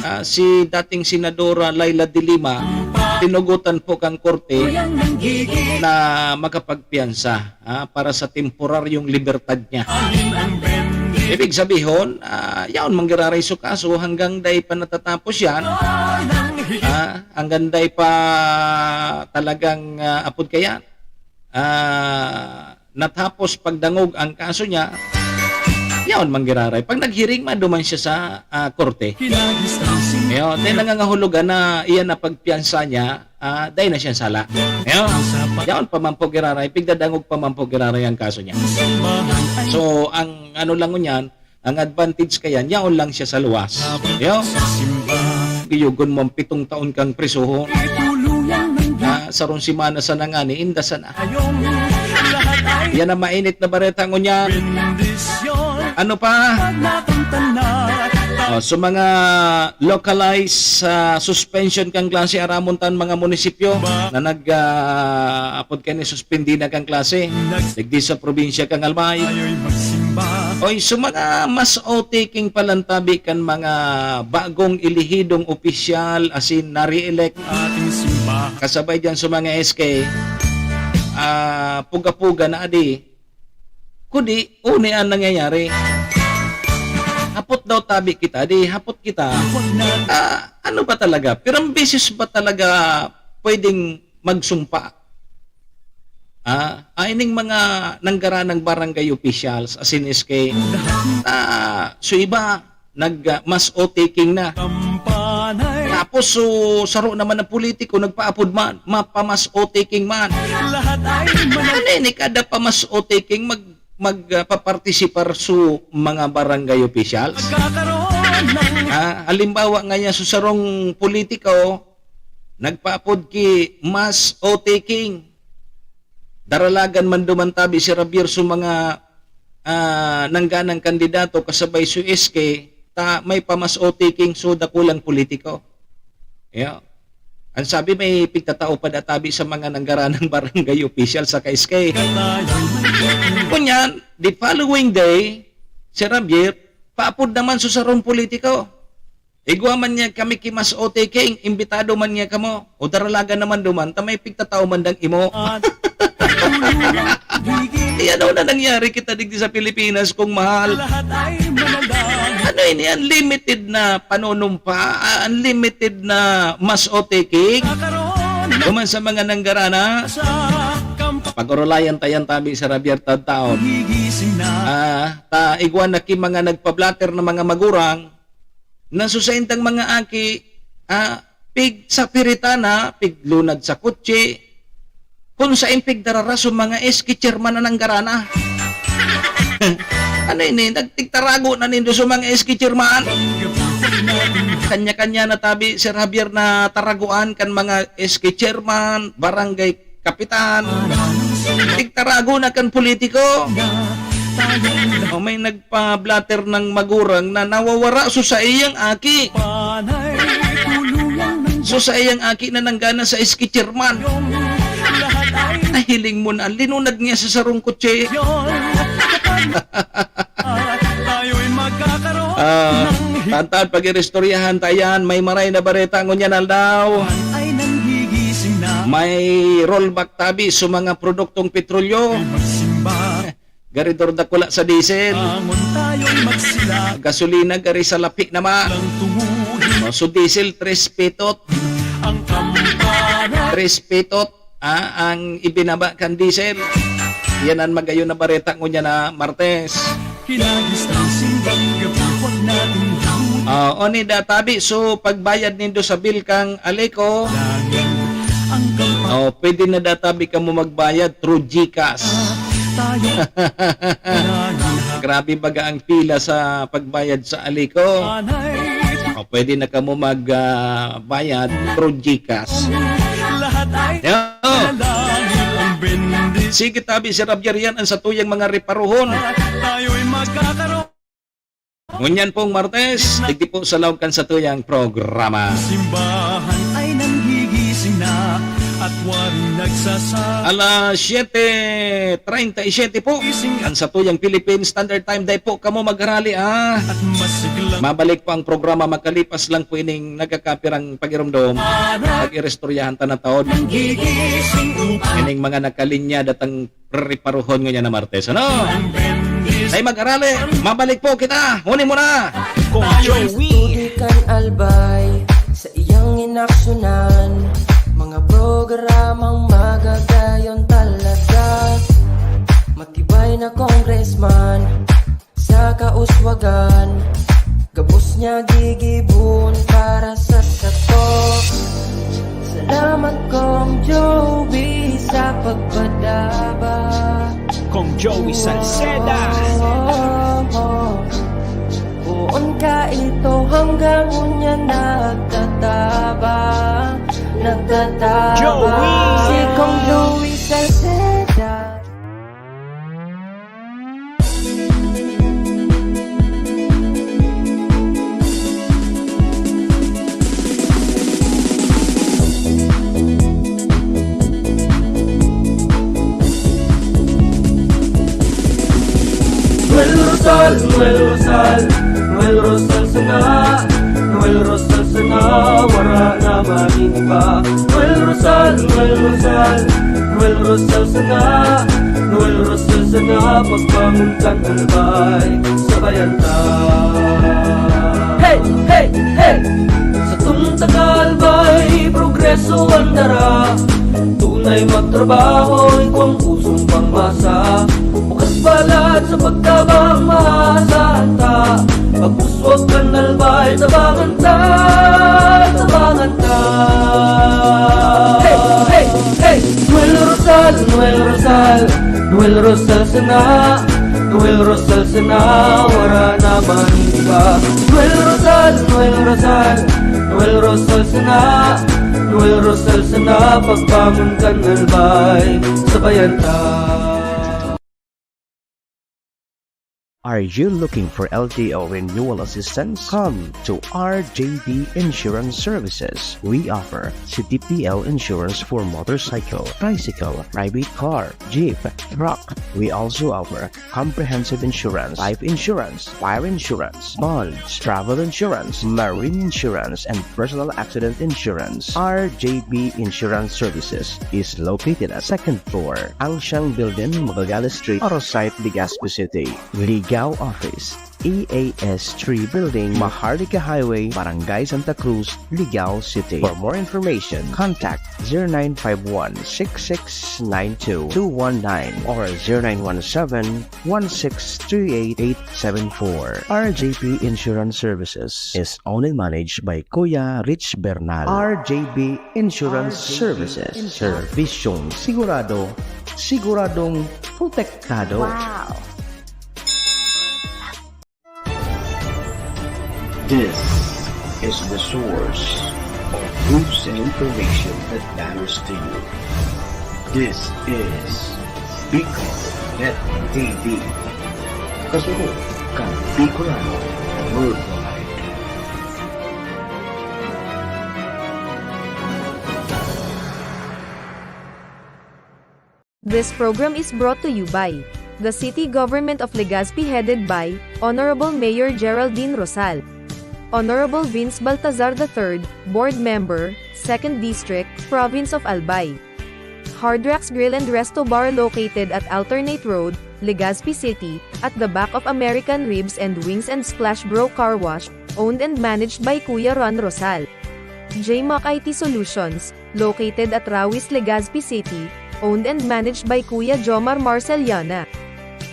ah, si dating Senadora Leila de Lima, tinugotan po kang korte na makapagpiyansa, ah, para sa temporaryong libertad niya. Ibig sabihon, ah, yaon manggiraray su kaso hanggang dai pa natatapos yan. Ah, hanggang dai pa talagang, ah, apod kaya, ah, natapos pagdangog ang kaso niya, yaon manggiraray. Pag naghiring, maduman siya sa, ah, korte. Yo, te, nangangahulugan na iyan na pagpiyansa niya, ah, dai na siya sala. Yo, yaon pa man po giraray, pigdadangog pa man po giraray ang kaso niya. So, ang ano lang ngunyan, ang advantage kayan, yaon lang siya sa luwas. Yo? Giyugon mo ang pitong taon kang prisuhon. Ah, sarong semana sana ngani, inda sana. Yan ang mainit na bareta ngunyan. Ano pa? Oh, so mga localized, ah, suspension kang klase, aramon tan mga munisipyo na nag, ah, apod kani suspindi na kang klase. Digdi sa probinsya kang Albay. Oy, so mga mas otiking palantabi kan mga bagong elehidong opisyal, asin nare-elect. Ating simbahan. Kasabay diyan sa mga S K, ah, puga-puga na adi. Kundi, uni an nangyayari. Hapot daw tabi kita, di hapot kita. Ah, ano ba talaga? Pirang beses ba talaga pwedeng magsumpa? Ah, ah, ining mga nanggaranang barangay officials, asin S K, ah, so iba, nag, ah, mas o taking na. Tapos, so, saro naman ng politiko, nagpaapod man, mapa-mas o taking man. Ano ini, kada pa-mas o taking, mag, mag, ah, papartisipar so mga barangay officials? Ah, halimbawa nga niya, so sarong politiko, nagpaapod ki mas o taking. Daralagan man duman tabi si Javier so mga, ah, nangganang kandidato kasabay si S K, ta may pa-mas-o taking, so dakulang politiko. Yeah. Ang sabi, may pigtatao pa databi sa mga nanggaranang barangay official sa S K. Ngunyan, the following day, si Javier, paapod naman sa sarong politiko. Igwa man niya kami ki mas O T K, imbitado man niya kamo. O daralagan naman duman, ta may pigtatao man dang imo. Yan daw na nangyari kita digdi sa Pilipinas, kung mahal. Ano ini? Unlimited na panunumpa, ah, unlimited na mas O T K. Duman sa mga nanggarana, pag-orolayan tayan tabi sa Javier taon-taon. Ah, ta igwa na ki mga nagpa-blotter na mga magurang, na sa saindang mga aki, ah, pig sa piritana, piglunad sa kutsi, kun sain pigdararaso mga S K chairman na nanggarana. Ano ini? Nagtigtarago na nindo sa mga S K chairman? Kanya-kanya na tabi, Sir Javier, na taraguan kan mga S K chairman, barangay kapitan. Tigtarago na kan politiko. O, may nagpa-blotter ng magurang na nawawara so saiyang aki. So saiyang aki na nanggana sa S K chairman. Nahiling mo na, linunad niya sa sarong kutsi. Ah, tantan, pag-iristoryahan ta yan, may maray na bareta ngunyan aldaw. May rollback tabi sa mga produktong petrolyo. Gari dor dakula sa diesel. Gasolina, gari sa lapi naman. No, so diesel, tres pitot. Tres pitot. Ah, ang ibinaba kan diesel. Yan ang magayon na bareta ngunyan na Martes. Kinagis ng simbang gabi, huwag natin limutin. Ah, oni da tabi, so pagbayad nindo sa bill kang Aleco, ang kampa- Oh, pwede na da tabi kamo magbayad through GCash. Tayo. Grabe baga ang pila sa pagbayad sa Aleco. Anay. O, pwede na kamo mag, ah, bayad through GCash. Lahat ay Yo. Sige tabi, Sir Javier, yan ang satuyang mga reparohon. Tayo'y magkakaroon. Ngunyan pong Martes, digdi po sa laog kan satuyang programa. Simbahan ay nanggigising na at waring nagsasa- Alas siyete treinta y siete po, ang satuyang Philippine Standard Time. Dai po kamo magrali, ah. At masiglang Mabalik po ang programa makalipas lang po ining nagkakapirang pag-irumdom. Pag-iristoryahan ta na taon. Nanggigising upang Ining mga nakalinya datang reparuhon ngunyan na Martes, ano? Ay mag-arali, mabalik po kita. Huni mo na. Kong Joey. Tudi kan Albay sa iyang inaksyonan, mga programang magagayon talaga. Matibay na congressman sa kauswagan, gabos niya gigibon para sa sato. Salamat, Kong Joey, sa pagpadaba. Kong Joey Salceda. Oh, oh, oh. Poon ka ito hanggang unya nagtatabang, nagtatabang. Joey. Si Kong Joey Salceda. Noel Rosal, Noel Rosal, Noel Rosal sana, Noel Rosal sana, wara na man iba. Noel Rosal, Noel Rosal, Noel Rosal sana, Noel Rosal sana, pagbangon kan Albay, sabayan ta. Hey, hey, hey! Sa tunta ka Albay, progreso ang dara. Tunay magtrabaho, igwang pusong pangmasa. Bukas palad sa pagtabang, maasahan ta. Pagpuswag kan Albay, tabangan ta, tabangan ta. Hey, hey, hey! Noel Rosal, Noel Rosal, Noel Rosal sana, Noel Rosal sana, wara na man iba. Noel Rosal, Noel Rosal, Noel Rosal sana, Noel Rosal sana, pagbangon kan Albay, sabayan ta. Are you looking for L T O renewal assistance? Come to R J B Insurance Services. We offer C T P L insurance for motorcycle, tricycle, private car, jeep, truck. We also offer comprehensive insurance, life insurance, fire insurance, bonds, travel insurance, marine insurance, and personal accident insurance. R J B Insurance Services is located at second floor, Ancang Building, Magallanes Street, Oro Site, Legazpi City. Ligao Office, E A S three Building, Maharlika Highway, Barangay Santa Cruz, Ligao City. For more information, contact zero nine five one six six nine two two one nine or zero nine one seven one six three eight eight seven four. R J P Insurance Services is owned and managed by Kuya Rich Bernal. R J B Insurance Services. Serbisyong sigurado, siguradong protektado. Wow! This is the source of news and information that matters to you. This is Bicol Net T V. Kasunod kan Bicolano Worldwide. This program is brought to you by the City Government of Legazpi, headed by Honorable Mayor Geraldine Rosal, Honorable Vince Baltazar the third, Board Member, Second District, Province of Albay. Hard Rocks Grill and Resto Bar, located at Alternate Road, Legazpi City, at the back of American Ribs and Wings and Splash Bro Car Wash, owned and managed by Kuya Ron Rosal. J Mac I T Solutions, located at Rawis, Legazpi City, owned and managed by Kuya Jomar Marceliana.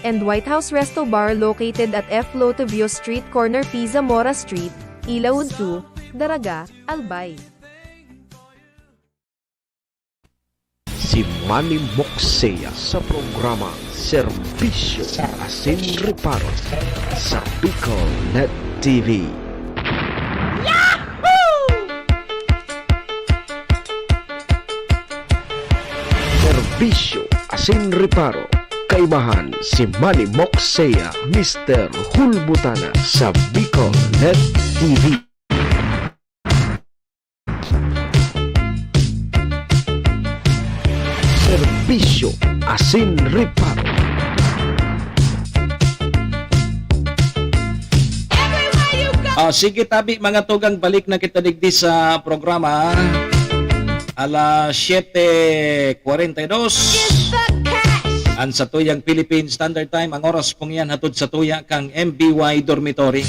And White House Resto Bar, located at F Lotivio Street, corner P Zamora Street, Ilaud two, Daraga, Albay. Si Manny Moksea sa programa Serbisyo asin Reparo sa Bicol Net T V. Serbisyo asin Reparo, kaibahan si Manny Moksea, Mister Hulbutana sa Bicol Net T V. Serbisyo asin reparo. Ah, sige, tabi, mga tugang, balik na kita digdi sa programa. Alas siyete kwarenta y dos. An satuyang Philippine Standard Time, ang oras pong yan hatod sa tuya kang M B Y Dormitory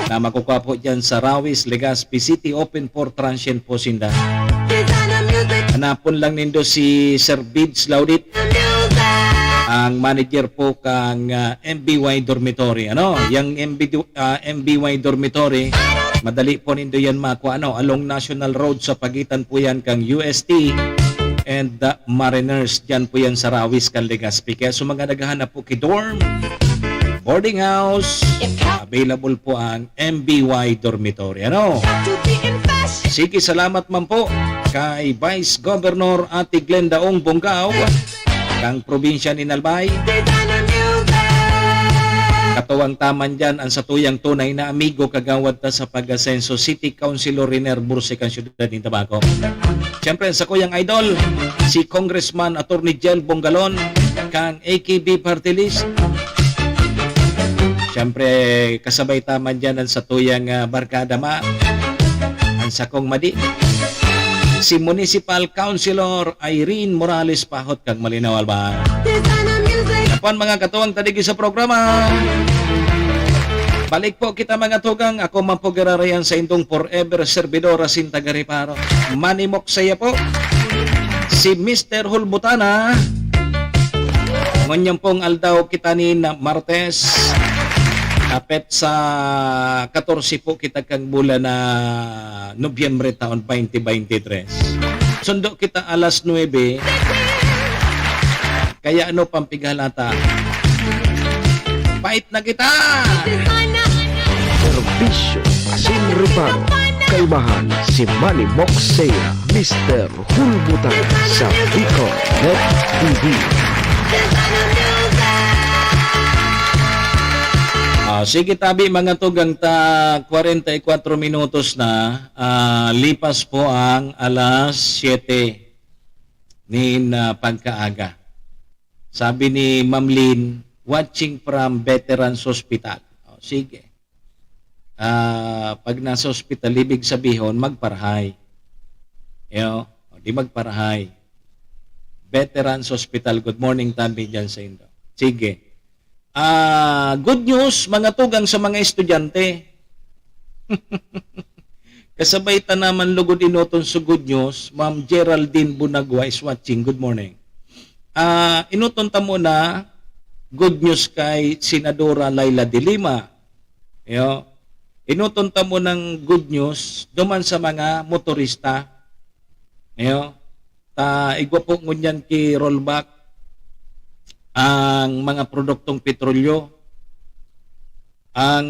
na makukuha po dyan sa Rawis, Legazpi City, open for transient po sinda. Hanapon lang nindo si Sir Bids Laudit, ang manager po kang, ah, M B Y Dormitory. Ano? Yang M B D, ah, M B Y Dormitory, madali po nindo yan makuha, ano? Along National Road, sa pagitan po yan kang U S T and, ah, Mariners. Diyan po yan sa Rawis, kan Legazpi. Kaya sa mga naghahanap po ki dorm, boarding house, available po ang M B Y Dormitory. Ano? Sige, salamat man po kay Vice Governor Ate Glenda Ong Bongao, kang probinsya nin Albay. Katuwang taman dyan, ang satuyang tunay na amigo, kagawad ta sa pag-asenso, City Councilor Riner Bursi, kang siyudad nin Tabaco. Siyempre, ang sakuyang idol, si Congressman Attorney Jel Bongalon, kang A K B Party List. Siyempre, kasabay taman dyan ang satuyang, ah, barkada ma, ang sakong madi, si Municipal Councilor Irene Morales Pahot, kang Malinao, Albay. Apan mga katuwang ta digdi sa programa, balik po kita, mga tugang. Ako man po giraray an saindong forever servidor asin taga-reparo, Manny Moksea po, si Mister Hulbutana. Ngunyan pong aldaw kita nin Martes, apet sa katorse po kita kang bulan na Nobyembre taon twenty twenty-three. Sundo kita alas nuebe. Kaya ano pang pighalata? Pait na kita! Serbisyo asin reparo, kaimahan si Manny Moksea, Mister Hulbutan sa Bicol Net T V. Ah, sige, tabi, mga tugang, ta kwarenta y kwatro minutos na, ah, lipas po ang alas siyete nin, ah, pagkaaga. Sabi ni Ma'am Lynn, "Watching from Veterans Hospital." Oh, sige. Ah, pag nasa hospital, ibig sabihon, magparahay. Yo, o, di magparahay. Veterans Hospital, good morning, tabi, dyan sa indo. Sige. Ah, good news, mga tugang, sa mga estudyante. Kasabay ta naman lugod inoton sa good news, Ma'am Geraldine Bunagua is watching. Good morning. Ah, inoton ta muna, good news kay Senadora Leila de Lima. Yo. Inoton ta munang good news duman sa mga motorista. Yo. Ta igwa po ngunyan ki rollback ang mga produktong petrolyo. Ang,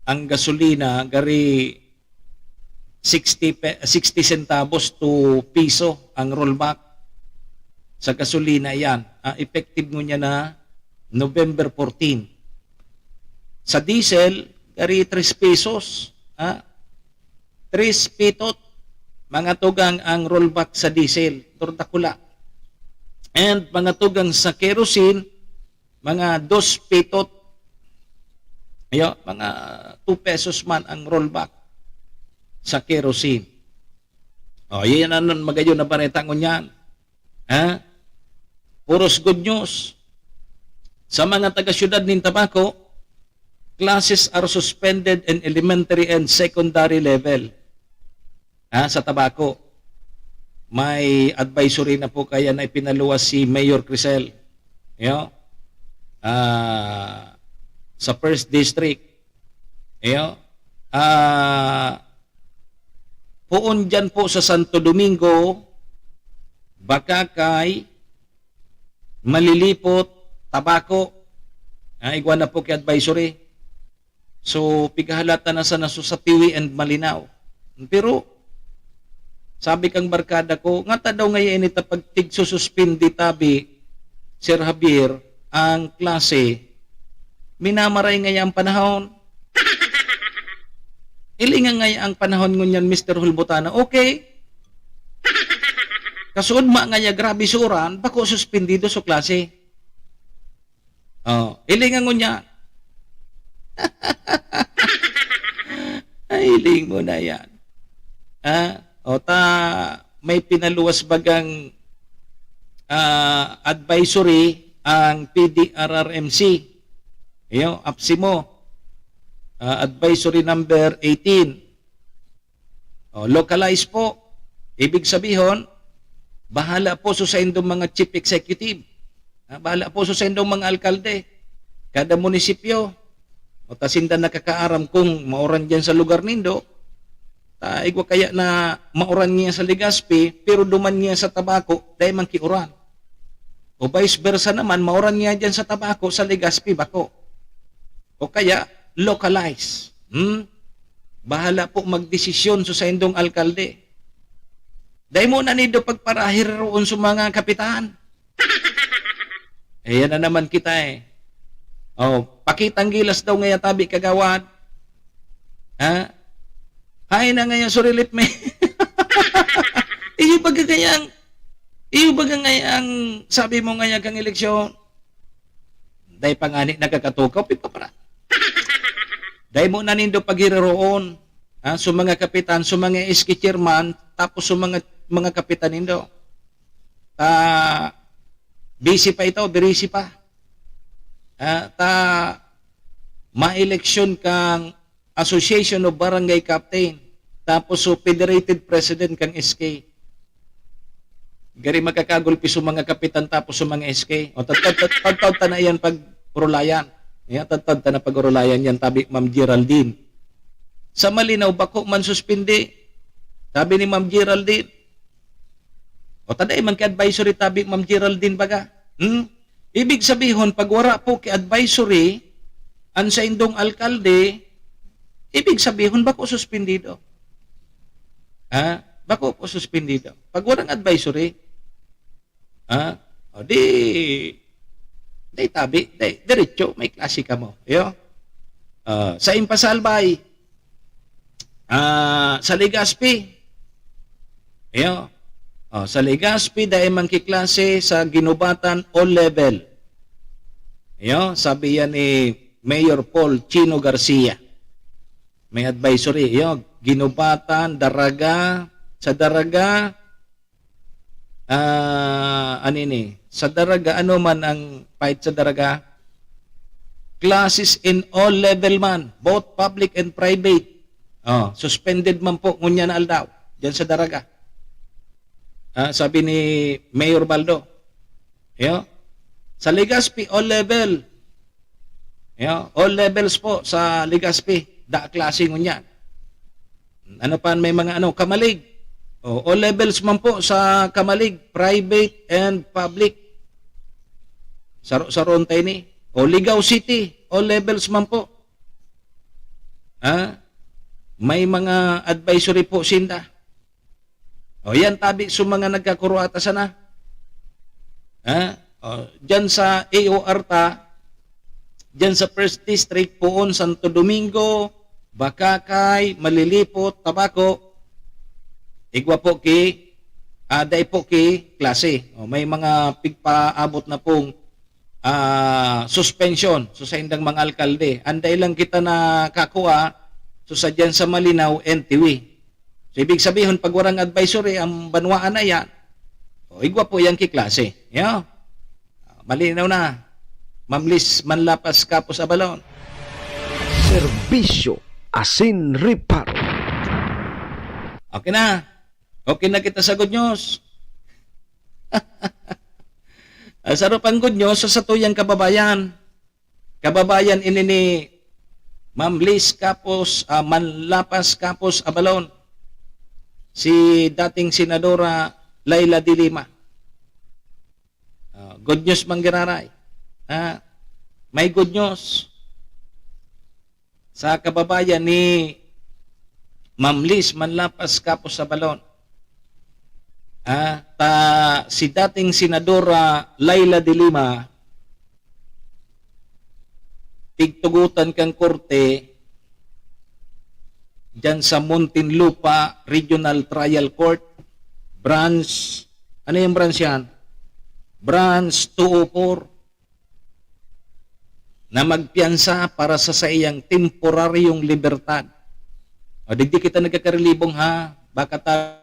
ang gasolina gari sixty pe-, sixty centavos to piso ang rollback sa gasolina yan. Ah, effective ngunyan na November fourteen. Sa diesel, gari tres pesos. Ha? Tres pitot, mga tugang, ang rollback sa diesel. Durdakula. And mga tugang, sa kerosene, mga dos pitot. Ayo, mga two pesos man ang rollback sa kerosene. O, yan ang magayon na bareta ngunyan. Ha? Puros good news. Sa mga taga-syudad nin Tabaco, classes are suspended in elementary and secondary level. Ha, sa Tabaco. May advisory na po kaya na ipinaluwas si Mayor Crisel. Yo? Ah, sa first district. Yo? Ah, poon dyan po sa Santo Domingo, Bacacay, Malilipot, Tabaco. Ah, igwa na po ki advisory. So, pigahalata na sana so sa Tiwi and Malinao. Pero, sabi kang barkada ko, ngata daw ngaya ini ta pag tigsususpindi tabi, Sir Javier, ang klase, minamaray ngaya ang panahon. Ilinga ngaya ang panahon ngunyan, Mister Hulbutana. Okay. Kasuodma ngaya grabe sa uran, bako suspindido so klase. Oh, ilinga ngunyan. Ay, hiling mo na yan. Ah, o ta, may pinaluwas bagang, ah, advisory ang P D R R M C. Iyo, APSEMO. Ah, advisory number eighteen. O, localize po. Ibig sabihon, bahala po so saindong mga chief executive. Ah, bahala po so saindong mga alkalde. Kada munisipyo. O ta sinda nakakaaram kung mauran diyan sa lugar nindo. Ta igwa kaya na mauran niya sa Legazpi, pero duman niya sa Tabaco, dai man kiuran. O vice versa naman, mauran niya diyan sa Tabaco, sa Legazpi, bako. O kaya, localize. Hmm? Bahala po magdesisyon so saindong alkalde. Dai mo na nindo pagparahiroon sa mga kapitan. Ayan na naman kita eh. Oh, pakitang gilas daw ngaya tabi, kagawad. Ha? Hay na ngaya so relief me. Iyo baga ngaya ang, iyo baga ngaya ang sabi mo ngaya kang eleksyon. Dai pa ngani nakakatukaw, pipapara. Dai mo na nindo paghiroon, ha, so mga kapitan, so mga S K chairman, tapos so mga, mga kapitan nindo. Ta, busy pa ito, birisi pa. Ha, ta, ma-eleksyon kang Association of Barangay Captain, tapos so Federated President kang S K. Gari makakagulpi so mga kapitan tapos so mga S K. O, tad-, tad-, tad-, tadtad ta na iyan pag-urulayan. Iyan, tadtad ta na pag-urulayan yan, tabi Ma'am Geraldine. Sa Malinao, bako man suspindi. Sabi ni Ma'am Geraldine. O, ta dai man ki advisory tabi Ma'am Geraldine baga. Hmm? Ibig sabihon, pag wara po ki advisory, ang saindong alkalde, ibig sabihon, bako suspindido. Ha? Bako po suspindido. Pag walang advisory, ha? O di, di tabi, di, diretso, may klase ka mo. Yo? Ah, sa Impasalbay, ah, sa Legazpi. Iyo. Oh, sa Legazpi, dai mangkiklase sa Guinobatan all level. Iyo, sabi yan ni Mayor Paul Chino Garcia. May advisory, iyo, Guinobatan, Daraga, sa Daraga, ah, ano ini? Sa Daraga, ano man ang fight sa Daraga? Classes in all level man, both public and private. Oh, suspended man po ngunyan na aldaw, diyan sa Daraga. Ah, sabi ni Mayor Baldo. Iyo. Sa Legazpi, all level. Iyo, all levels po sa Legazpi. Da klase ngunyan. Ano pa may mga ano, Camalig. O, all levels man po sa Camalig, private and public. Saro-saroon tayo ni. O, Ligao City, all levels man po. Ha? May mga advisory po sinda. O, yan tabi sa mga nagkakuruata sana. Ha? O, dyan sa A O R ta, dyan sa First District, poon Santo Domingo, Bacacay, Malilipot, Tabaco, igwa po ki, ah, dai po ki klase. O, may mga pigpaabot na pong, ah, suspension sa saindang mga alkalde. Anday lang kita na kakua, so sa dyan sa Malinaw, N T V. So, ibig sabihon, pag warang advisory, ang banwaan na yan, o, igwa po yan ki klase. Yo? Malinaw na. Mamlis, Manlapas, Kapos, Abalon. Serbisyo asin reparo. Okay na. Okay na kita sa good news. Ang saro pang good news sa satuyang kababayan. Kababayan ini ni Ma'am Liz Capos, ah, Manlapas Capos Abalon, si dating Senadora Leila de Lima. Ah, good news man giraray. Ah, may good news sa kababayan ni Ma'am Liz Manlapas Capos Abalon. Ah, ta si dating Senadora Leila de Lima, pigtugotan kan korte diyan sa Muntinlupa Regional Trial Court, Branch, ano yung branch yan? Branch two oh four, na magpiyansa para sa saiyang temporaryong libertad. O, digdi kita nagkakarelibong, ha? Baka ta-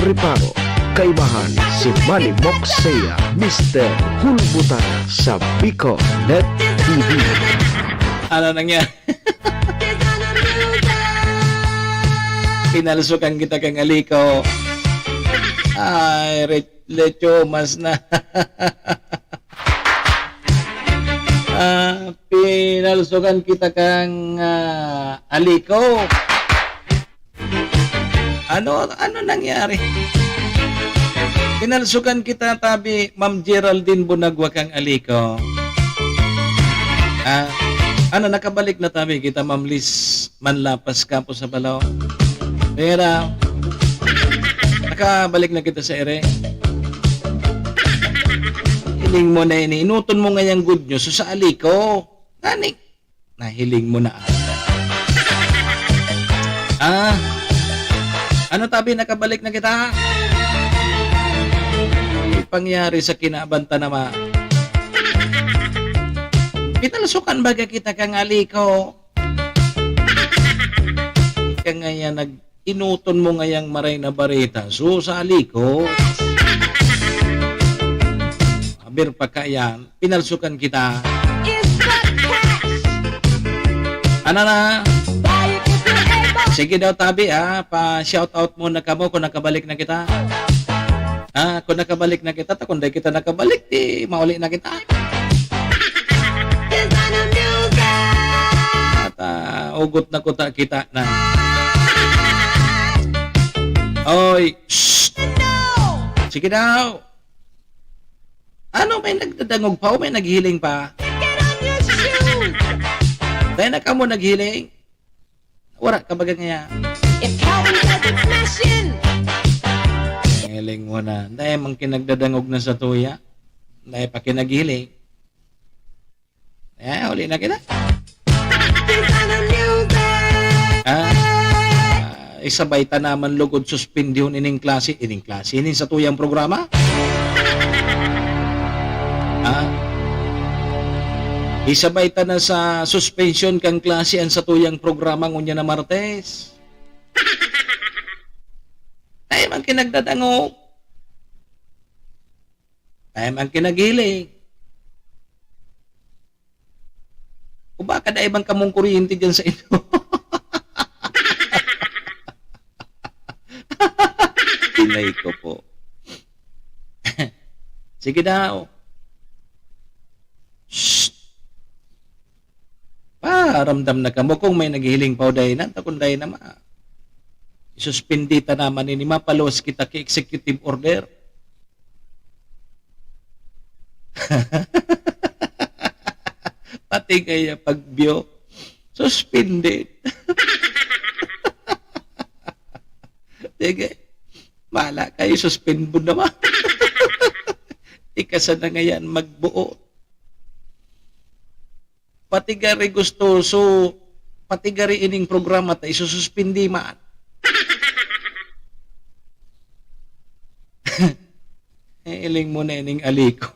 Reparo, kaibahan si Manny Moxea, Mister Hulbutan sa Bicol Net T V. Ano nangyari? Pinalsukan kita kang Aliko. Ay, re-, lechomas na. Ah, pinalsukan kita kang, ah, Aliko. Ano, ano nangyari? Pinalsukan kita, tabi, Ma'am Geraldine Bunagwa kang Aliko. Ah, ano, nakabalik na tabi kita, Ma'am Liz Manlapas, kapo sa Balaw. Pero, nakabalik na kita sa ere. Hiling mo na ini, inuton mo ngayang good news, so sa Aliko. Ngani, nahiling mo na ata. Ah, ano tabi, nakabalik na kita? May pangyari sa kinabanta naman. Pinalsukan baga kita kang Aliko? Kaya nga yan, nag-inuton mo ngayang maray na bareta. So, sa Aliko, aber pa kayan, pinalsukan kita. Is the cash. Ano na? Buy it if you're able. Sige daw, tabi, ah. Pa-shout out muna kamo kung nakabalik na kita. Ah, kung nakabalik na kita, ta kung di kita nakabalik, di mauli na kita. Is on the music. At, ah, ugot na kuta kita na. Oy, shh. No. Sige daw. Ano, may nagdadangog pa o may naghiling pa? Get on your shoes. Dahil na kamo naghiling? Wala ka baga ngaya. If Calvin doesn't smash in. Hiling mo na. Dahil mang kinagdadangog na sa tuya. Dahil pa kinaghiling. Eh, uli na kita. Is on the music. Ah, isabay ta naman lugod suspendihon ining klase, ining klase, ining sa tuyang programa. Ah, isabay ta na sa suspension kang klase an sa tuyang programa ngunya na Martes. Tayo man kinagdadangog. Tayo man kinaghiling. O baka dai man kamong kuryente dyan sa inyo? Inay ko po. Sige daw. Shh! Paramdam na kamo kung may naghihiling pa o dai na, ta kung dai na ma-, isuspindi ta naman ini, mapaluwas kita ki executive order. Pati kaya pag-view, suspended. Sige. Bahala kayo, suspend mo naman. Ika sana ngayan magbuo. Pati gari gustoso, pati gari ining programa ta isususpindi man. Eh, iling mo na ining Aliko.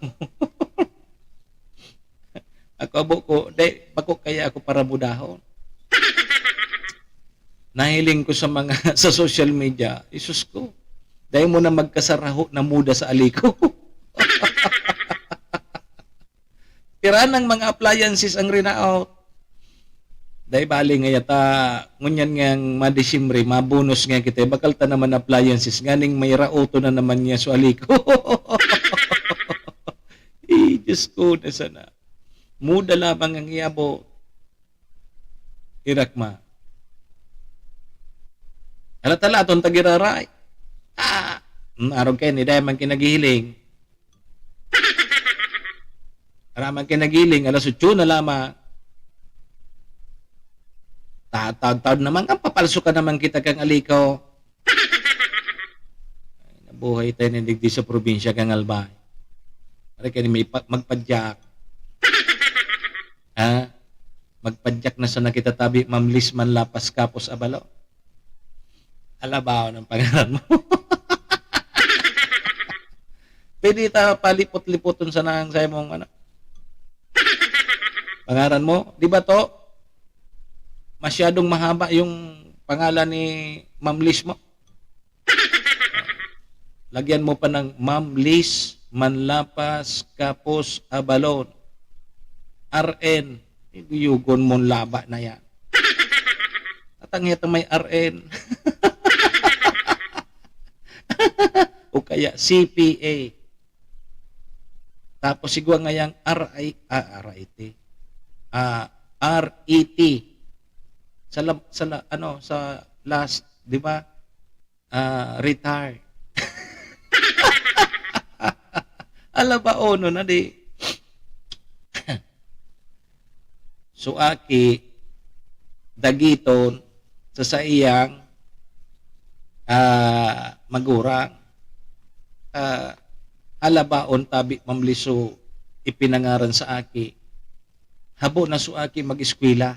Ako, abo ko, dai, bako kaya ako paramudahon. Nahiling ko sa mga, sa social media, isus ko, dai mo na magkasaraho na muda sa Aliko. Pira nang mga appliances ang rinaot. Dai bali nga yata, ngunyan ngang ma-Disyembre, mabonus nga kita, bakal ta naman appliances, nganing may raoto na naman niya sa Aliko. Eh, Diyos ko, na sana. Muda lamang ang iabo. Irak ma. Hala tala, atong tagiraray. Ah, mm, arog kayo, ni Diamond kinaghihiling. Araman kayo nagiling, alas otso na lamang. Ta-, taon-taon naman, ang papalso ka naman kita kang Aliko. Ay, nabuhay tayo na digdi sa probinsya kang Albay. Pare kayo may pa-, magpadyak. Ha? Magpadyak na sana kita tabi, Ma'am Liz Manlapas Kapos Abalo. Alabaw ng pangaran mo. Pwede ta palipot-lipoton sana ang sa imong, ano, pangaran mo. Di ba to? Masyadong mahaba yung pangalan ni Ma'am Liz mo. Lagyan mo pa ng Ma'am Liz Manlapas Kapos Abalon. R N. Yugon mong laba na yan. Atang ito may R N. O kaya C P A. Tapos siguro ngayang R I, ah, R I T. Ah, R E T. Sa la-, sa la-, ano, sa last, di ba? Ah, retire. Ala ba, ono na di? So, aki, dagiton sa saiyang, ah, magurang. Ah, alabaon tabi, Ma'am Liso, ipinangaran sa aki. Habo na so aki mag-eskwela.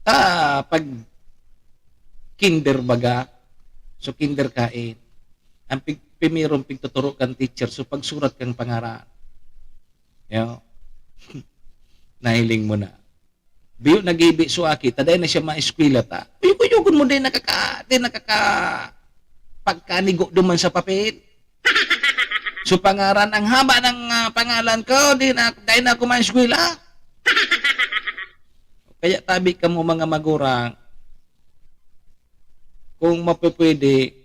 Ta, pag kinder baga, so kinder kain, ang pig-, primerong pigtuturo kan teacher, so pagsurat kang pangaran. Yo. Nahiling mo na. Biyo nagibi so aki, ta dai na siya maeskwela ta. Uyog-uyogon mo, dai nakaka-, dai nakaka-, pagkanigo duman sa papel. So, pangaran, ang haba ng, ah, pangalan ko, di na, dai na ako maeskwela. Kaya tabi kamo, mga magurang, kung mapipwede,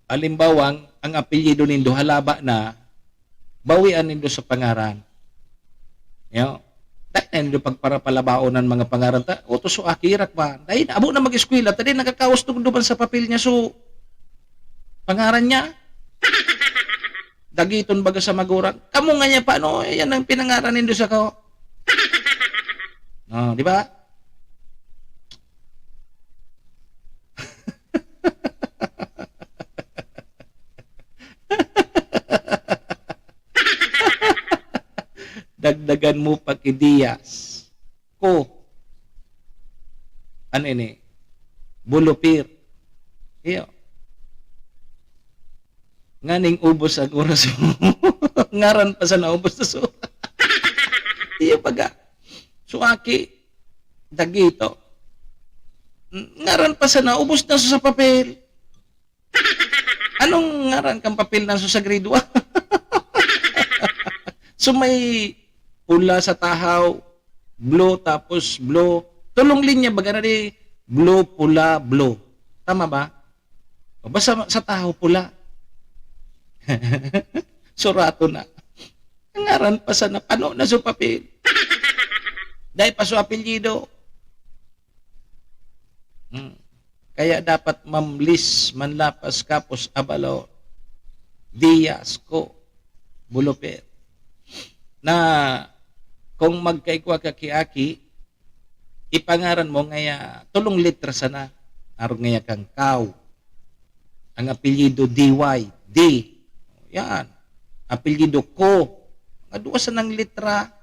halimbawa, ang, ang apelyido nindo halaba na, bawian nindo sa pangaran. Yo. Dai na nindo pagparapalabaon ang mga pangaran ta. Oto so aki, irak ba? Dai na, abo na mag-eskwela, ta dai nakakaos tugduban sa papel niya so pangaran niya. Dagiton baga sa magurang. Kamo nga niya, paano yan ang pinangaran nindo sa kao? Oh, di ba? Dagdagan mo pa ki Diaz. Ko. Ano ini? Bulupir. Iyo. Nganing ubos ang oras mo. Ngaran pa sa naubos na so. Iyo baga. So, aki, dagito. Ngaran pa sa naubos na sa papel. Anong ngaran kang papel na sa grade one? So, may pula sa tahaw, blue, tapos blue. Tulong linya, baga na di, blue, pula, blue. Tama ba? O, basta sa tahaw, pula. Surato na. Ang ngaran pa sa napano na sa papel. Dahil pa sa apelyido. Hmm. Kaya dapat Ma'am Liz Manlapas Kapos Abalo Diaz ko Buluper na kung magkaigwa ka ki aki, ipangaran mo ngaya tolong letra sana. Arog ngaya kang Kao. Ang apelyido D Y, D. Yan. Apelyido Ko. Nga duwa sanang letra.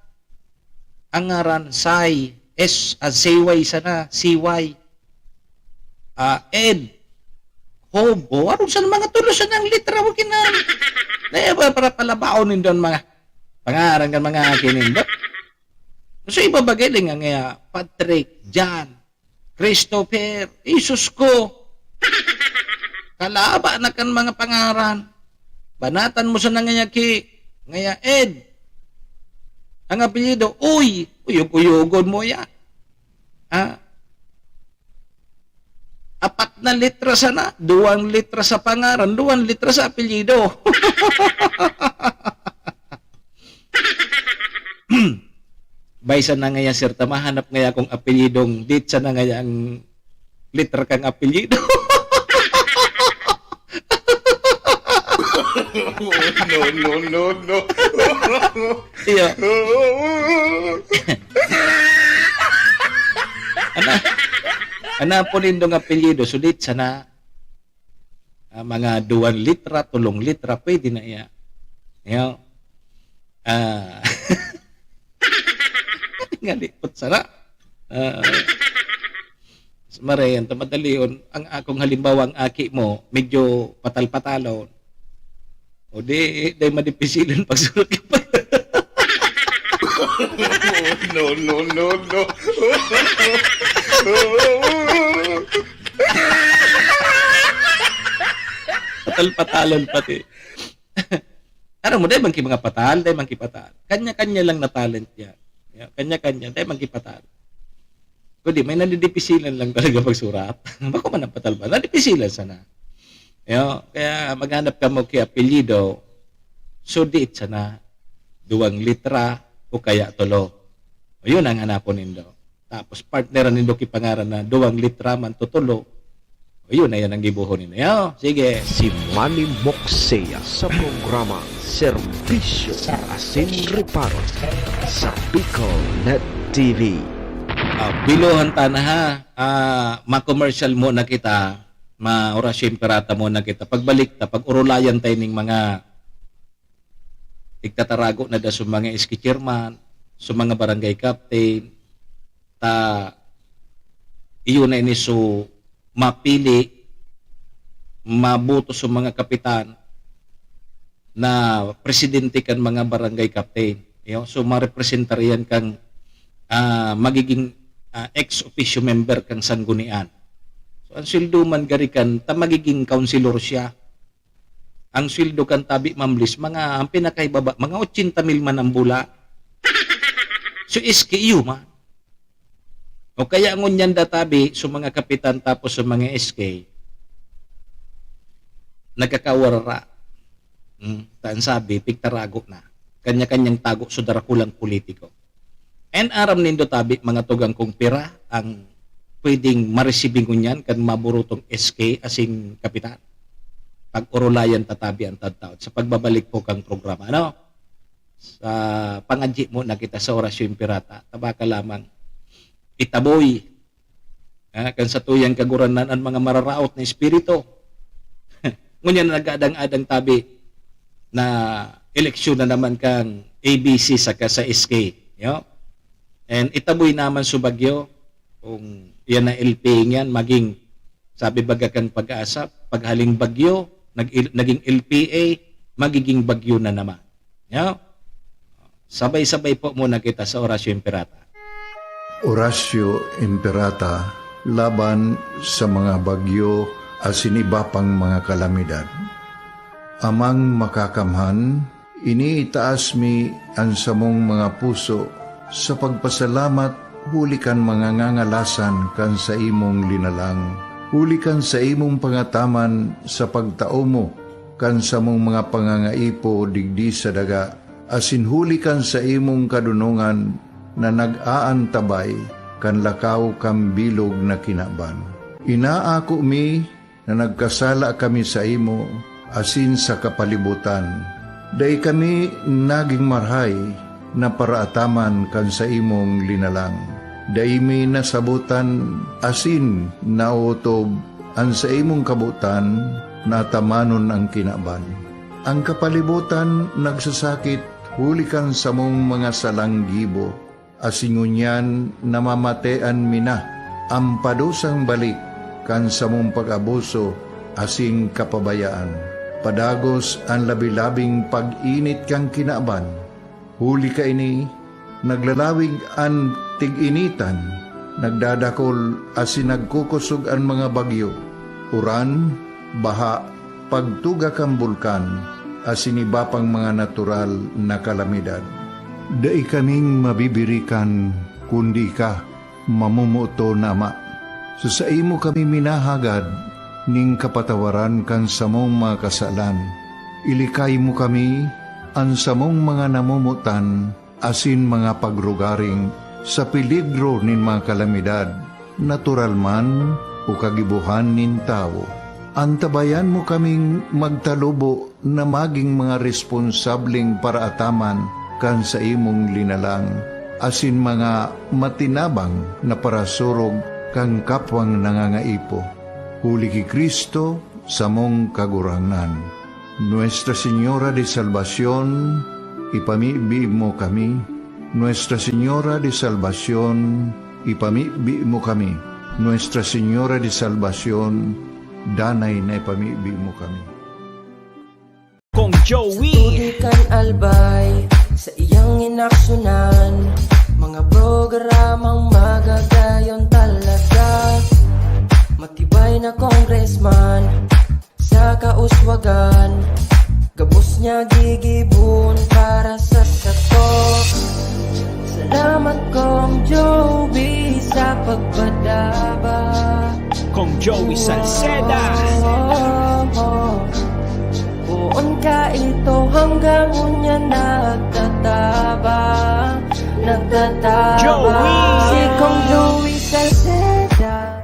Ang ngaran, Sai, S, ah, C Y sana, C Y. Ah, Ed, Hob, o, arog sa mga tulos na ng litra, wag na. Dahil ba, para palabaon nindo ang mga pangaran kan mga aki nindo. So, iba bagay din nga, nga, Patrick, John, Christopher, Jesus ko. Kalaba na kan mga pangaran. Banatan mo sa nangayaki, ngaya Ed. Ang apelyido, uy, uyog-uyogon mo yan. Ha? Apat na litra sana, duwang litra sa pangaran, duwang litra sa apelyido. Bay sana ngaya, sir, ta mahanap ngaya kung apelyidong dit sana ngaya ang litra kang apelyido. No, no, no, no. Iyo. Ana, ana po nindong apelyido, sulit sana. Ah, mga duwan litra, tolong litra, pwede na iya. Iyo. Ah. Nga lipot sana. Ah. Marayan ta madalion, ang akong halimbawa, ang aki mo, medyo patal-patalon. O di, di madipisilan pagsulat ka pa. No, no, no, no. Patal-patalon pati. Ano mo, dai man ki mga patal, dai man ki patal. Kanya-kanya lang na talent yan. Ya, kanya-kanya, dai man ki patal. Kundi may nadidipisilan lang talaga pagsurat. Bako man ang patal ba? Nadipisilan sana. Yo, kaya maghanap kamo ki apelyido, so diit sana. Duwang litra o kaya tolo. O, yun ang hanapon nindo. Tapos partneran nindo ki pangaran na duwang litra man to tolo. O, yun na yan ang gibohon nindo. Yo, sige. Si Manny Moxea sa programa Serbisyo asin Reparo sa Bicol Net T V. Ah, biluhan ta na, ha. Ah, ma-commercial muna kita, ma-Horacio Imperata muna kita. Pagbalik ta, pag-orolayan tayo ning mga igtatarago na da sa mga S K chairman, sa mga barangay captain, ta iyo na ini so mapili, maboto sa mga kapitan na presidente kan mga barangay captain. Yo, so marepresentar yan kang, ah, magiging, ah, ex officio member kang sanggunian. So ang sweldo man gari kan ta magiging councilor siya. Ang sweldo kan tabi, Ma'am Liz, mga, ang pinakaibaba, mga ochenta mil man ang bula. So, S K iyo man. O kaya ngunyan da tabi, sa mga kapitan tapos sa mga S K, nagkakawarara. Hmm, ta an sabi, pigtarago na. Kanya-kanyang tago sa darakulang politiko. And aram nindo tabi, mga tugang, kung pira ang pwedeng ma-receive ngunyan kan maburutong S K asin kapitan. Pag-orolayan ta tabi an tattao. Sa pagbabalik po kang programa, ano? Sa pangadyi muna kita sa Orasyon Pirata, tabaka lamang itaboy, ah, kan satuyang kagurangnan an mga mararaot na espiritu. Ngunyan na nag-aadang-adang tabi na eleksyon na naman kang A B C saka sa S K, yo? And itaboy naman sa bagyo, kung yan na L P A yan, maging, sabi baga kan Pag-asa, paghaling bagyo, nag-, naging L P A, magiging bagyo na naman. Yo? Sabay-sabay po muna kita sa Orasyo Imperata. Orasyo Imperata laban sa mga bagyo asin iba pang mga kalamidad. Amang Makakamhan, iniitaas mi an samong mga puso sa pagpasalamat huli kan mga ngangalasan kan saimong linalang, huli kan saimong pangataman sa pagtao mo kan samong mga pangangaipo digdi sa daga, asin huli kan saimong kadonongan na nag-aantabay kan lakaw kan bilog na kinaban. Inaako mi na nagkasala kami saimo asin sa kapalibotan. Dai kami nagin marahay na paraataman kan saimong linalang. Dai mi nasabotan asin naotob an saimong kabotan na atamanon an kinaban. An kapalibotan nagsasakit huli kan samong mga salang gibo, asin ngunyan namamatean mi na an padusang balik kan samong pag-abuso asin kapabayaan. Padagos an labi-labing pag-init kan kinaban. Huli kaini, naglalawig an tig-initan, nagdadakol asin nagkukosog an mga bagyo, uran, baha, pagtuga kan bulkan, asin iba pang mga natural na kalamidad. Dai kaming mabibirikan, kundi ika, mamomoton na Ama. Sa saimo kami minahagad nin kapatawaran kan samong mga kasalan. Ilikay mo kami, an samong mga namomotan, asin mga pagrugaring sa peligro nin mga kalamidad, natural man o kagibohan nin tawo. Antabayan mo kaming magtalubo na magin mga responsableng paraataman kan saimong linalang, asin mga matinabang na parasurog kan kapwang nangangaipo. Huli ki Cristo, samong Kagurangnan. Nuestra Señora de Salvacion, ipamibi mo kami. Nuestra Señora de Salvacion, ipamibi mo kami. Nuestra Señora de Salvacion, danay na ipamibi mo kami. Kong Joey. Tubig kan Albay sa iyang inaksunan, mga programang magagayon talaga. Matibay na congressman, saka uswagan, gabos niya gigibon para sa sato. Salamat, Kong Joey, sa pagpadaba. Kong Joey Salceda. Poon ka ito hanggang unya nagtatabang, nagtatabang. Joey! Si Kong Joey Salceda.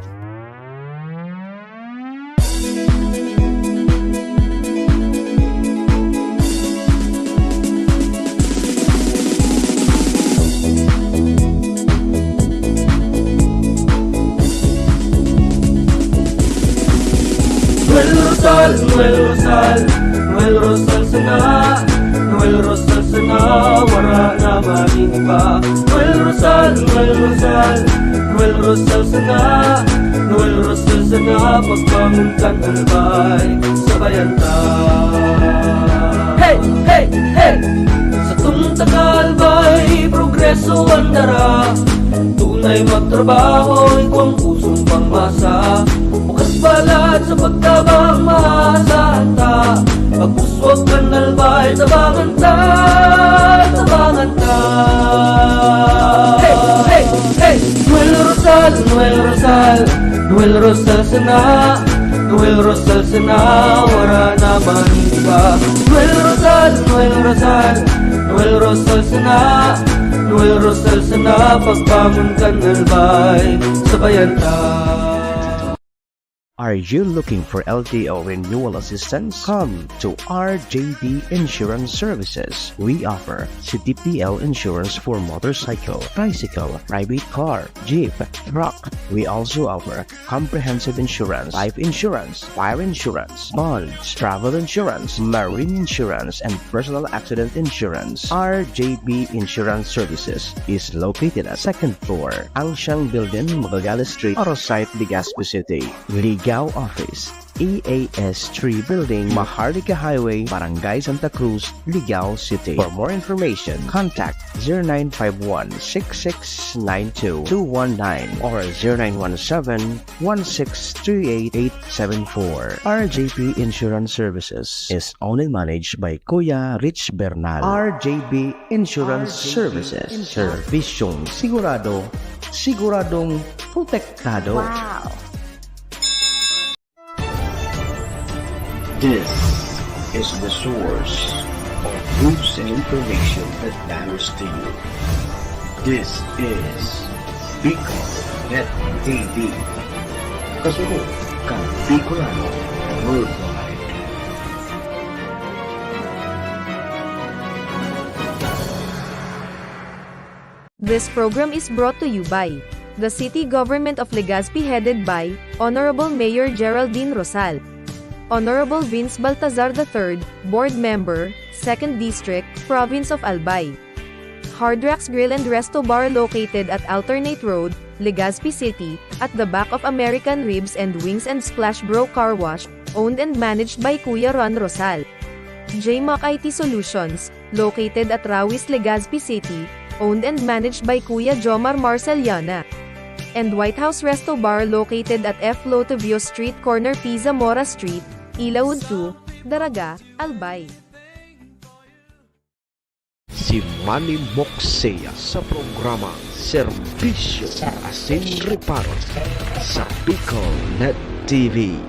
Noel Rosal, Noel Rosal, Noel Rosal sana, Noel Rosal sana, wara na man iba. Noel Rosal, Noel Rosal, Noel Rosal sana, Noel Rosal sana, pagbangon kan Albay, sabayan ta. Hey, hey, hey! Satong taga Albay, progreso an dara. Tunay magtrabaho, igwang pusong pangmasa. Bukas palad sa pagtabang, maasahan ta. Pag-uswag kan Albay, tabangan ta, tabangan ta. Hey, hey, hey! Noel Rosal, Noel Rosal, Noel Rosal sana, Noel Rosal sana, wara na man iba. Noel Rosal, Noel Rosal, Noel Rosal sana, Noel Rosal sana, pagbangon kan Albay, sabayan ta. Are you looking for L T O renewal assistance? Come to R J B Insurance Services. We offer C D P L insurance for motorcycle, tricycle, private car, jeep, truck. We also offer comprehensive insurance, life insurance, fire insurance, bonds, travel insurance, marine insurance, and personal accident insurance. R J B Insurance Services is located at second floor, Angshang Building, Magallanes Street, Arosite, Legazpi City. Ligao Office, E A S three Building, Maharlika Highway, Barangay Santa Cruz, Ligao City. For more information, contact zero nine five one, six six nine two, two one nine or zero nine one seven, one six three eight, eight seven four. R J P Insurance Services is owned and managed by Kuya Rich Bernal. R J B Insurance Services. Serbisyong sigurado, siguradong protektado. Wow! This is the source of news and information that matters to you. This is Bicol Net T V. Kasunod kan Bicolano Worldwide. This program is brought to you by the City Government of Legazpi, headed by Honorable Mayor Geraldine Rosal, Honorable Vince Baltazar the third, Board Member, Second District, Province of Albay. Hard Rocks Grill and Resto Bar, located at Alternate Road, Legazpi City, at the back of American Ribs and Wings and Splash Bro Car Wash, owned and managed by Kuya Ron Rosal. J Mac I T Solutions, located at Rawis, Legazpi City, owned and managed by Kuya Jomar Marceliana. And White House Resto Bar, located at F Lotovio Street, corner P Zamora Street, Ilaud two, Daraga, Albay. Si Manny Moxea sa programa Serbisyo Asin Reparo sa Bicol Net T V.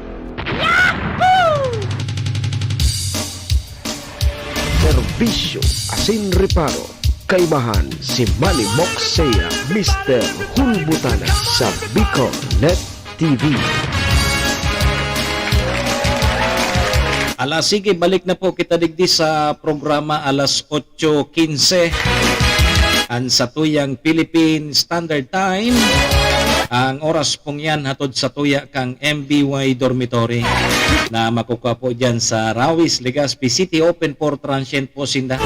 Serbisyo Asin Reparo, kaimahan si Manny Moxea, Mister Hulbutana sa Bicol Net T V. Ala, sige, balik na po kita digdi sa programa alas otso quince. Ang satuyang Philippine Standard Time. Ang oras pong yan hatod sa tuya kang M B Y Dormitory na makukha po dyan sa Rawis, Legazpi City. Open for transient po sinda.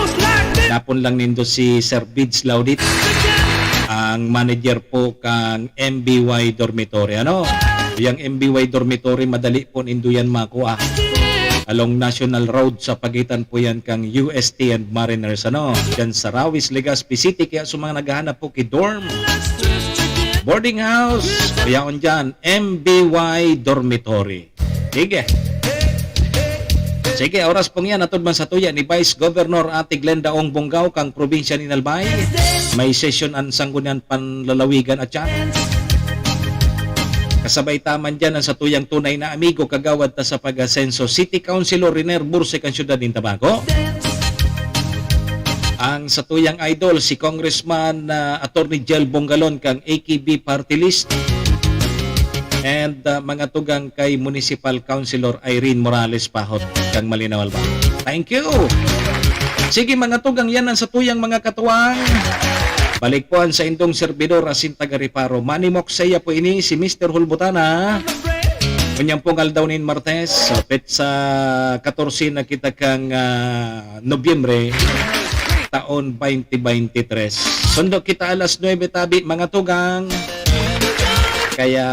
Napon lang nindo si Sir Bids Laudit, ang manager po kang M B Y Dormitory. Ano? Yang M B Y Dormitory, madali po nindo yan makua. Along National Road, sa pagitan po yan kang U S T and Mariners, ano? Diyan sa Rawis, Legazpi City. Kaya sa mga naghahanap po ki dorm, boarding house, yaon dyan, M B Y Dormitory. Sige. Sige, oras pong yan, atod man sa tuya ni Vice Governor Ate Glenda Ong Bongao kang probinsya ni Albay. May sesyon an Sangguniang Panlalawigan at yan. Kasabay ta man dyan ang satuyang tunay na amigo, kagawad ta sa pag-asenso, City Councilor Riner Burse kan siyudad nin Tabaco. Ang satuyang idol, si Congressman, ah, Attorney Jel Bongalon kang A K B Party List. And, ah, mga tugang kay Municipal Councilor Irene Morales Pahot kang Malinao, Albay. Thank you. Sige, mga tugang, yan ang satuyang mga katuwang. Balik po ang saindong serbidor, asin taga-reparo. Manny Moksea po ini, si Mister Hulbutana. Unyang pong aldaw nin Martes, sa petsa katorse na kita kang, ah, Nobyembre, taon twenty twenty-three. Sundo kita alas nuebe tabi, mga tugang. Kaya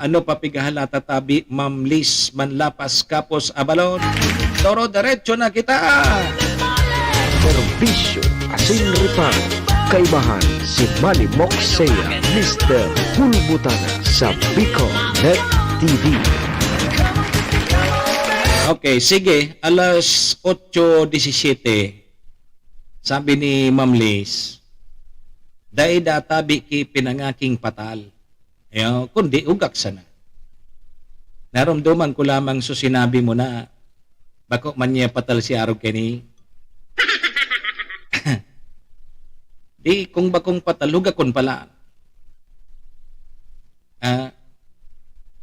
ano pa pigahalata tabi, Ma'am Liz Manlapas Kapos Abalon, doro-derecho na kita! Serbisyo asin reparo, kaibahan si Manny Moksea, Mister Hulbutana sa Bicol Net T V. Okay, sige. Alas otso disisiyete, sabi ni Ma'am Liz, "Dai da tabi ki pinangaking patal." Iyo, kundi ugak sana. Naromdoman ko lamang so sinabi mo na bako man niya patal si arog kani. Di, kung bakong patal, hugakon pala. Ah,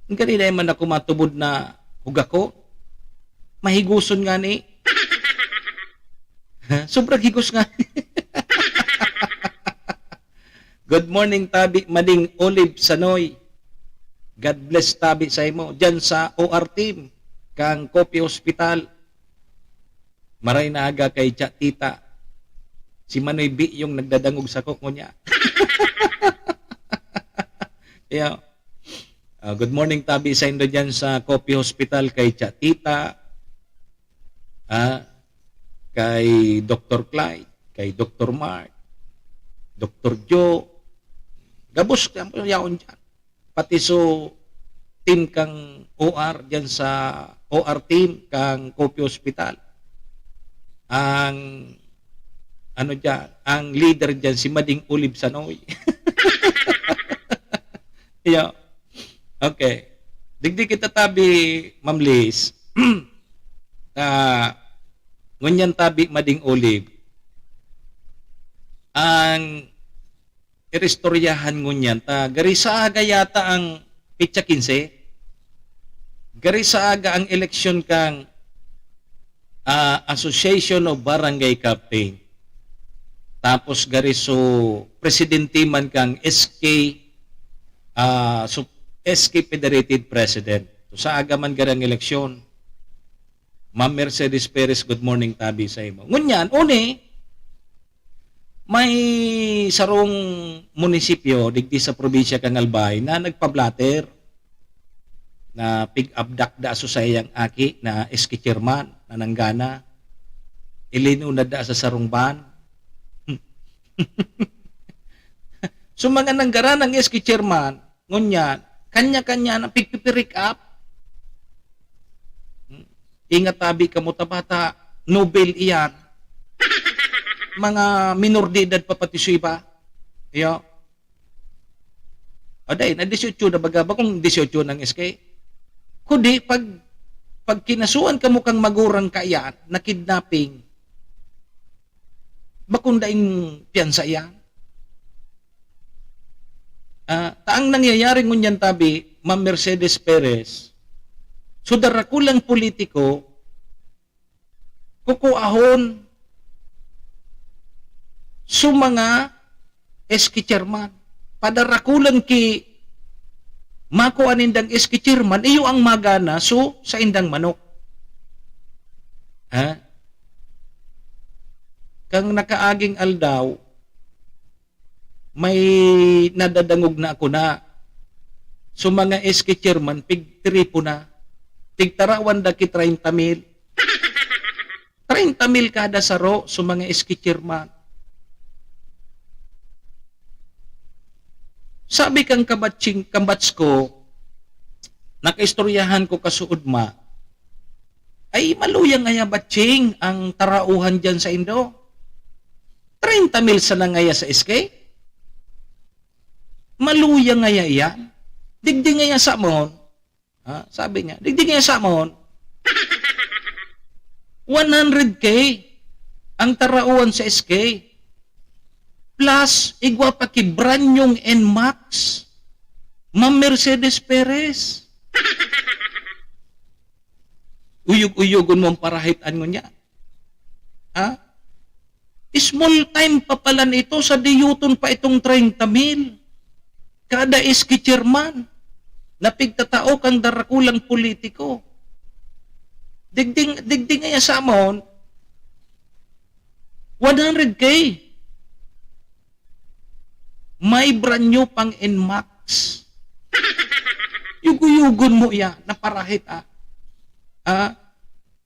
ang ganina man ako matubod na hugakon. Mahiguson nga ni. Ha? Sobrang higos nga. Good morning, tabi, Mading Olive Sanoy. God bless, tabi, sa imo. Diyan sa O R team, kang Kopi Hospital. Maray na aga kay Cha Tita. Si Manoy B yung nagdadangog sako ngunyan. Yeah. Ah, good morning, tabi, sa indo diyan sa Kopi Hospital kay Cha Tita. Ah, kay Doktor Clyde, kay Doktor Mark, Doktor Joe. Gabos, gabos yaon diyan. Pati so team kang O R diyan sa O R team kang Kopi Hospital. Ang, ano diyan, ang leader diyan si Mading Olive Sanoy. Yeah. Okay. Digdi kita tabi, Ma'am Liz. Ah, ngunyan tabi, Mading Olive. Ang iristoryahan ngunyan ta, gari sa aga yata ang petsa kinse. Gari sa aga ang eleksyon kang, ah, Association of Barangay Captain. Tapos gari so presidente man kang S K, ah, so S K Federated President. So, sa aga man gari ang eleksyon. Ma'am Mercedes Perez, good morning, tabi sa imo. Ngunyan, uni, may sarong munisipyo digdi sa probinsya kang Albay na nagpa-blotter na pig-abduct da so saiyang aki na S K chairman na nanggana. Ilinunad da sa sarong van. So, mga nanggara ng S K chairman, ngunyan, kanya-kanya na pigpipirik up. Hmm. Ingat tabi kamo ta bata, Nobel iyan. Mga minor de edad pa pati so iba. Iyo. Aday, na dieciocho na baga, bakong dieciocho ng S K. Kundi pag, pag kinasuan kamo kang magurang ka iyan, na kidnapping, bakong daing piyansa iyan. Ah, ta ang nangyayari ngunyan tabi, Ma'am Mercedes Perez, so darakulang politiko, kukuahon so mga S K chairman. Padarakulan ki makua nindang S K chairman, iyo ang magana, so, saindang manok. Ha? Kang nakaaging aldaw, may nadadangog na ako na. So, mga S K chairman, pigtripo na. Pigtarawan da ki treinta mil. Treinta mil kada saro, so, mga S K chairman. Sabi kang kabatsing, kabats ko, nakaistoryahan ko kasuod ma, Ay, maluya ngaya ba, Ching, ang tarauhan diyan sa indo? Treinta mil sana ngaya sa S K? Maluya ngaya iyan? Digdi ngaya sa amon, ha, sabi niya, digdi ngaya sa amon, one hundred K ang tarauhan sa S K. Plus, igwa pa ki brand nyong N max, Ma'am Mercedes Perez. Uyog-uyogon mo ang parahitan ngunyan. Ha? Small time pa pala nito, sa diyuton pa itong treinta mil. Kada S K chairman, na pigtatao kang darakulang politiko. Digdi, digdi ngaya sa amon, one hundred K. May brand new pang N max. Yugo-yugon mo iya, naparahit, ah. Ah,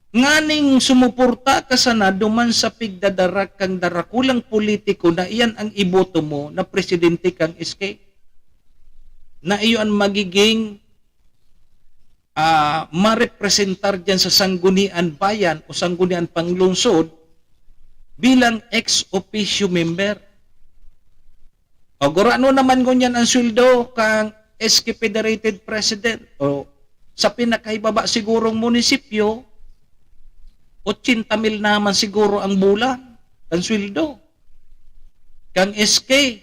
nganing sumuporta ka sana duman sa pigdadarak kang darakulang politiko na iyan ang iboto mo na presidente kang S K. Na iyo an magiging, ah, marepresentar diyan sa Sanggunian Bayan o Sanggunian Panglungsod bilang ex officio member. O, gurano naman ngunyan ang sweldo kang S K Federated President? O, sa pinakaibaba sigurong munisipyo, ochenta mil naman siguro ang bulan, ang sweldo. Kang S K,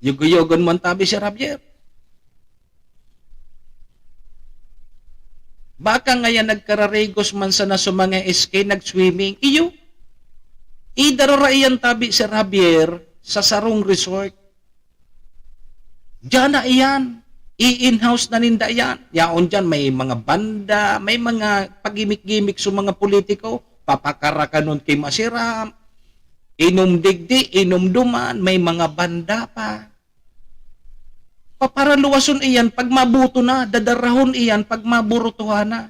yugo-yugon mo ang tabi, Sir Javier. Baka ngaya nagkararigos man sana sa mga S K, nag-swimming. Iyo, idarara iyan tabi, Sir Javier, sa sarong resort. Diyan na iyan. I-in-house na ninda iyan. Yaon diyan, may mga banda, may mga pagimik-gimik sa mga politiko. Papakarakanon ki masiram. Inom digdi, inom duman, may mga banda pa. Paparaluwason iyan pag maboto na, dadarahon iyan pag maburutuhan na.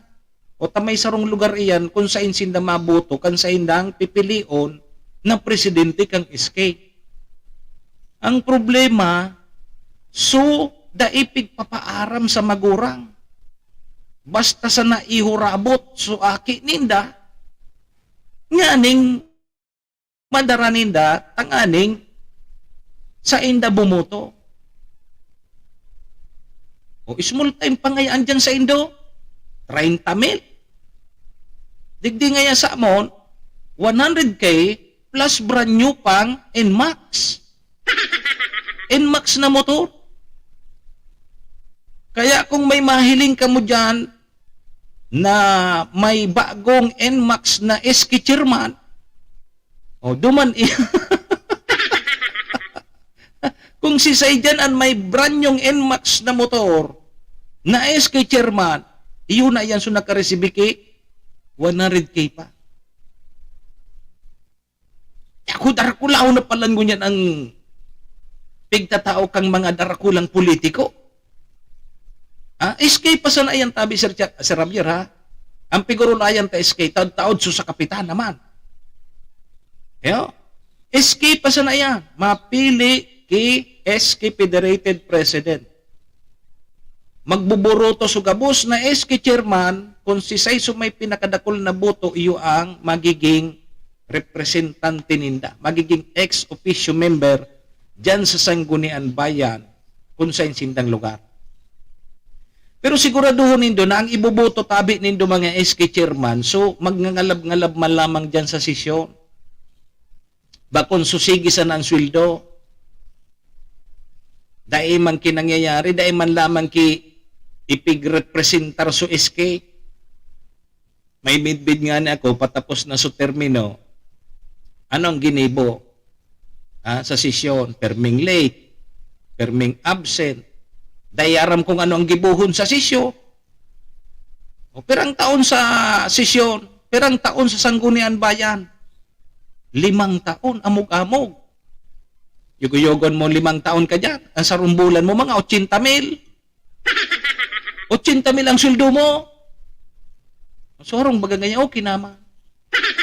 O ta may sarong lugar iyan kun saen sinda maboto, kan saindang pipilion na presidente kang S K. Ang problema, so, dai pigpapaaram sa magurang. Basta sana ihurabot so aki ninda, nganing madara ninda tanganing sainda bumoto. O, small time pa ngayaan diyan saindo, treinta mil. Digdi ngaya sa amon, one hundred K plus brand new pang N max. N max na motor. Kaya kung may mahiling kamo diyan na may bagong N max na S K chairman, o, duman i-, kung si Saijan an may brand nyong N max na motor, na S K chairman, iyo na iyan so nakaresibi ki one hundred K pa. Ako, darakulaon na pala ngunyan ang pigtatao kang mga darakulang politiko. Ha? S K pa sana iyan tabi, Sir Cha-, Sir Javier, ha? Ang pigurulayan ta S K, taod-taod so sa kapitan naman. Yo? S K pa sana iyan. Mapili ki S K Federated President. Magbuburoto so gabos na S K chairman, kung si Saiso may pinakadakul na boto, iyo ang magiging representante ninda, magiging ex officio member diyan sa Sanggunian Bayan, kung saen sindang lugar. Pero siguraduhon nindo na ang iboboto tabi nindo, mga S K chairman, so magngangalab-ngalab man lamang diyan sa sesyon. Bakon susigi sana ang sweldo. Dai man ki nangyayari, dai man lamang ki ipigrepresentar so S K. May midbid ngani ako, patapos na so termino. Ano ang ginibo? Ah, sa sesyon, perming late, perming absent. Dai aram kung ano ang gibohon sa sesyon. O, pirang taon sa sesyon, pirang taon sa Sanggunian Bayan. Limang taon, amog-amog. Yugo-yugon mo, limang taon ka diyan. Ang sarong bulan mo, mga ochenta mil. Ochenta mil ang sweldo mo. Sorong baga ganyan, okay naman.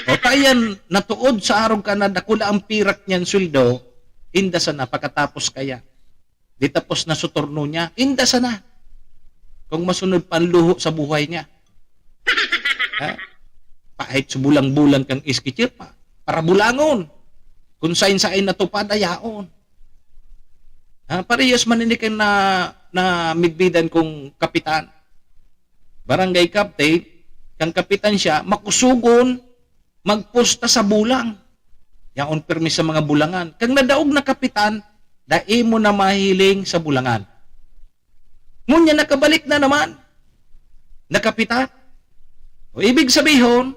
O, tayan, natuod sa arog ka na dakula ang pirak niyan sweldo, inda sana pakatapos kaya. Di tapos na so turno niya, inda sana. Kung masunod pa ang luho sa buhay niya. Ha? Pahit sa bulang-bulang kang S K chairman. Para bulangon. Kung sain-sain natupad, ayaon. Ha? Parehas man ini kan na, na midbidan kong kapitan. Barangay captain, kang kapitan siya, makusugon, magpusta sa bulang. Yaon pirmi sa mga bulangan. Kang nadaog na kapitan, dai mo na mahiling sa bulangan. Ngunyan nakabalik na naman. Nakapitan. O ibig sabihon,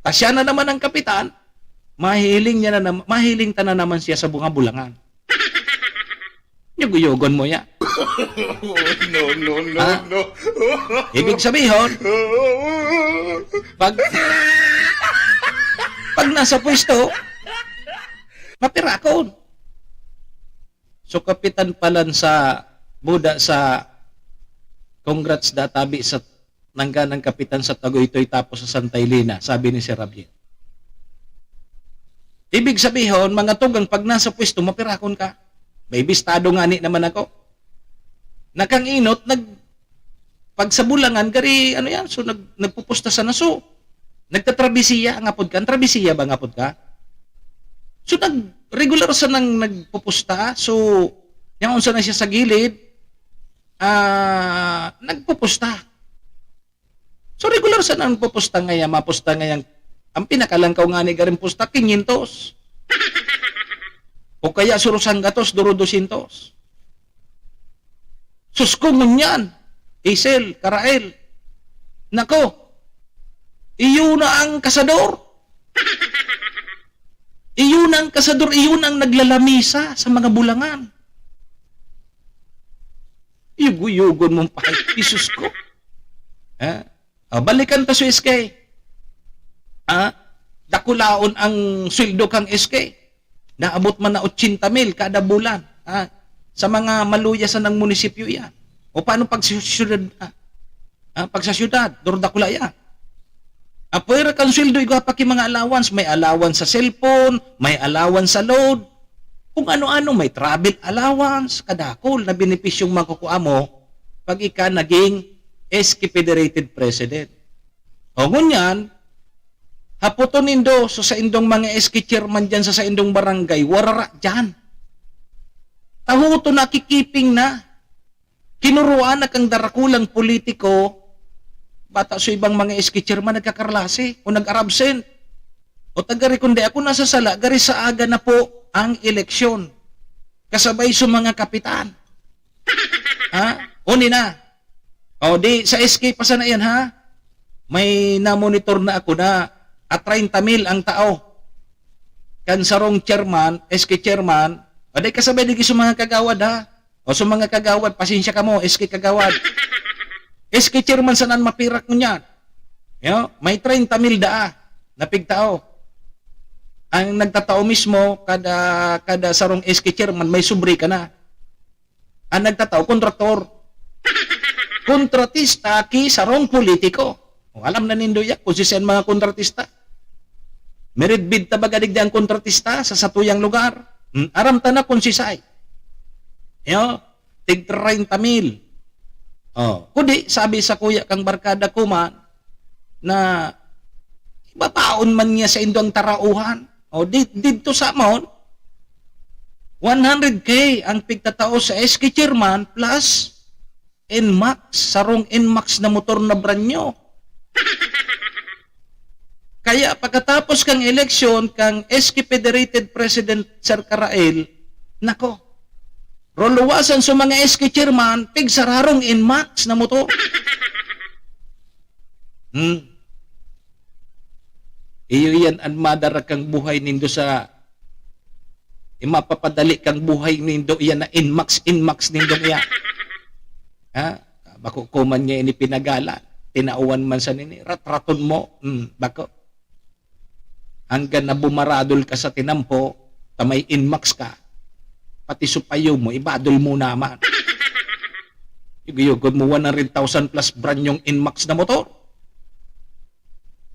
ta siya na naman ang kapitan, mahiling niya na nam-, mahiling ta na naman siya sa bunga bulangan. Yuguyogon mo ya. No, no, no, Ah? no. Ibig sabihon, pag pag nasa pwesto, mapirakon. So kapitan palan sa buda sa congrats da tabi sa nangganang kapitan sa Tagoytoy tapos sa Santa Elena, sabi ni Sir Javier. Ibig sabihon, mga tugang, pag nasa pwesto, mapirakon ka. May bistado nga ni naman ako. Nakang inot, nag, pag sa bulangan, gari, ano yan, so nag, nagpupusta sa naso. Nagtatrabisiya, ang apod ka. Ang trabisiya ba ang apod ka? So nag, regular sa nang nagpupusta. So, yan unsa na siya sa gilid, ah, nagpupusta. So regular sa nang pupusta ngaya, mapusta ngayang, ang pinakalangkaw nga ni garing pusta, quinientos. O kaya surusang gatos, duro dosyentos. Sus ko ngunyan, Isel, Karael. Nako, iyo na ang kasador. Iyo na ang kasador, iyo na ang naglalamisa sa mga bulangan. Yugo-yugon mong pahay, Jesus ko. Ha? O, balikan ta sa S K. Ha? Dakulaon ang sweldo kang S K. Naabot man na ochenta mil kada bulan. Ha? Sa mga maluya sa nang munisipyo yan. O paano pag sa syudad? Ha? Ha? Pag sa syudad, durdakula yan. Apwera kan sweldo, igwa pa ki mga allowance. May allowance sa cellphone, may allowance sa load. Kung ano-ano, may travel allowance, kadakol na benepisyong makukua mo pag ika naging S K Federated President. O ngunyan, hapoton nindo sa saindong mga S K chairman dyan sa saindong barangay, warara dyan. Tahuto na, kikiping na. Kinuruan na kang darakulang politiko, bata sa ibang mga S K chairman nagkakarlase o nag-arabsent. O tagari kundi ako nasa sala, gari sa aga na po ang eleksyon. Kasabay sa mga kapitan. Ha? Uni na. O di, sa S K pa sana yan, ha? May namonitor na ako na at treinta mil ang tao. Kan sarong chairman, S K chairman, o di kasabay di sa mga kagawad, ha? O sa mga kagawad, pasensya kamo, S K kagawad. S K chairman sanan mapirak ngunyan. Yo, may treinta mil daa na pigtao. Ang nagtatao mismo, kada, kada sarong S K chairman, may sobre ka na. Ang nagtatao, kontraktor. Kontratista ki sarong politiko. O, alam na nindo yan kung sisay ang mga kontratista. Meridbid ta baga digdi ang kontratista sa satuyang lugar. Hmm, aram ta na kung sisay. Yo, tig treinta mil. O, kundi, sabi sa kuya kang barkada ko man, na ibabaon man niya sa indong tarauhan. O, di, dito sa amon, one hundred K ang pigtatao sa S K chairman plus Nmax, sarong Nmax na motor na brand new. Kaya pagkatapos kang eleksyon kang S K Federated President Sir Karael, nako, ruluwasan sa mga S K chairman, pigsararong Nmax na motor. Hmm. Iyo yan ang madara kang buhay nindo sa, imapapadali kang buhay nindo, iyan na Nmax, Nmax nindo iya. Ha? Bako ko man niya ini pinagalan. Tinauan man sa nini, ratraton mo. Hmm, bako. Hanggang na bumaradol ka sa tinampo, ta may Nmax ka, pati supayo mo, ibadol mo naman. Yuguyugon mo one hundred thousand plus brand yung Nmax na motor.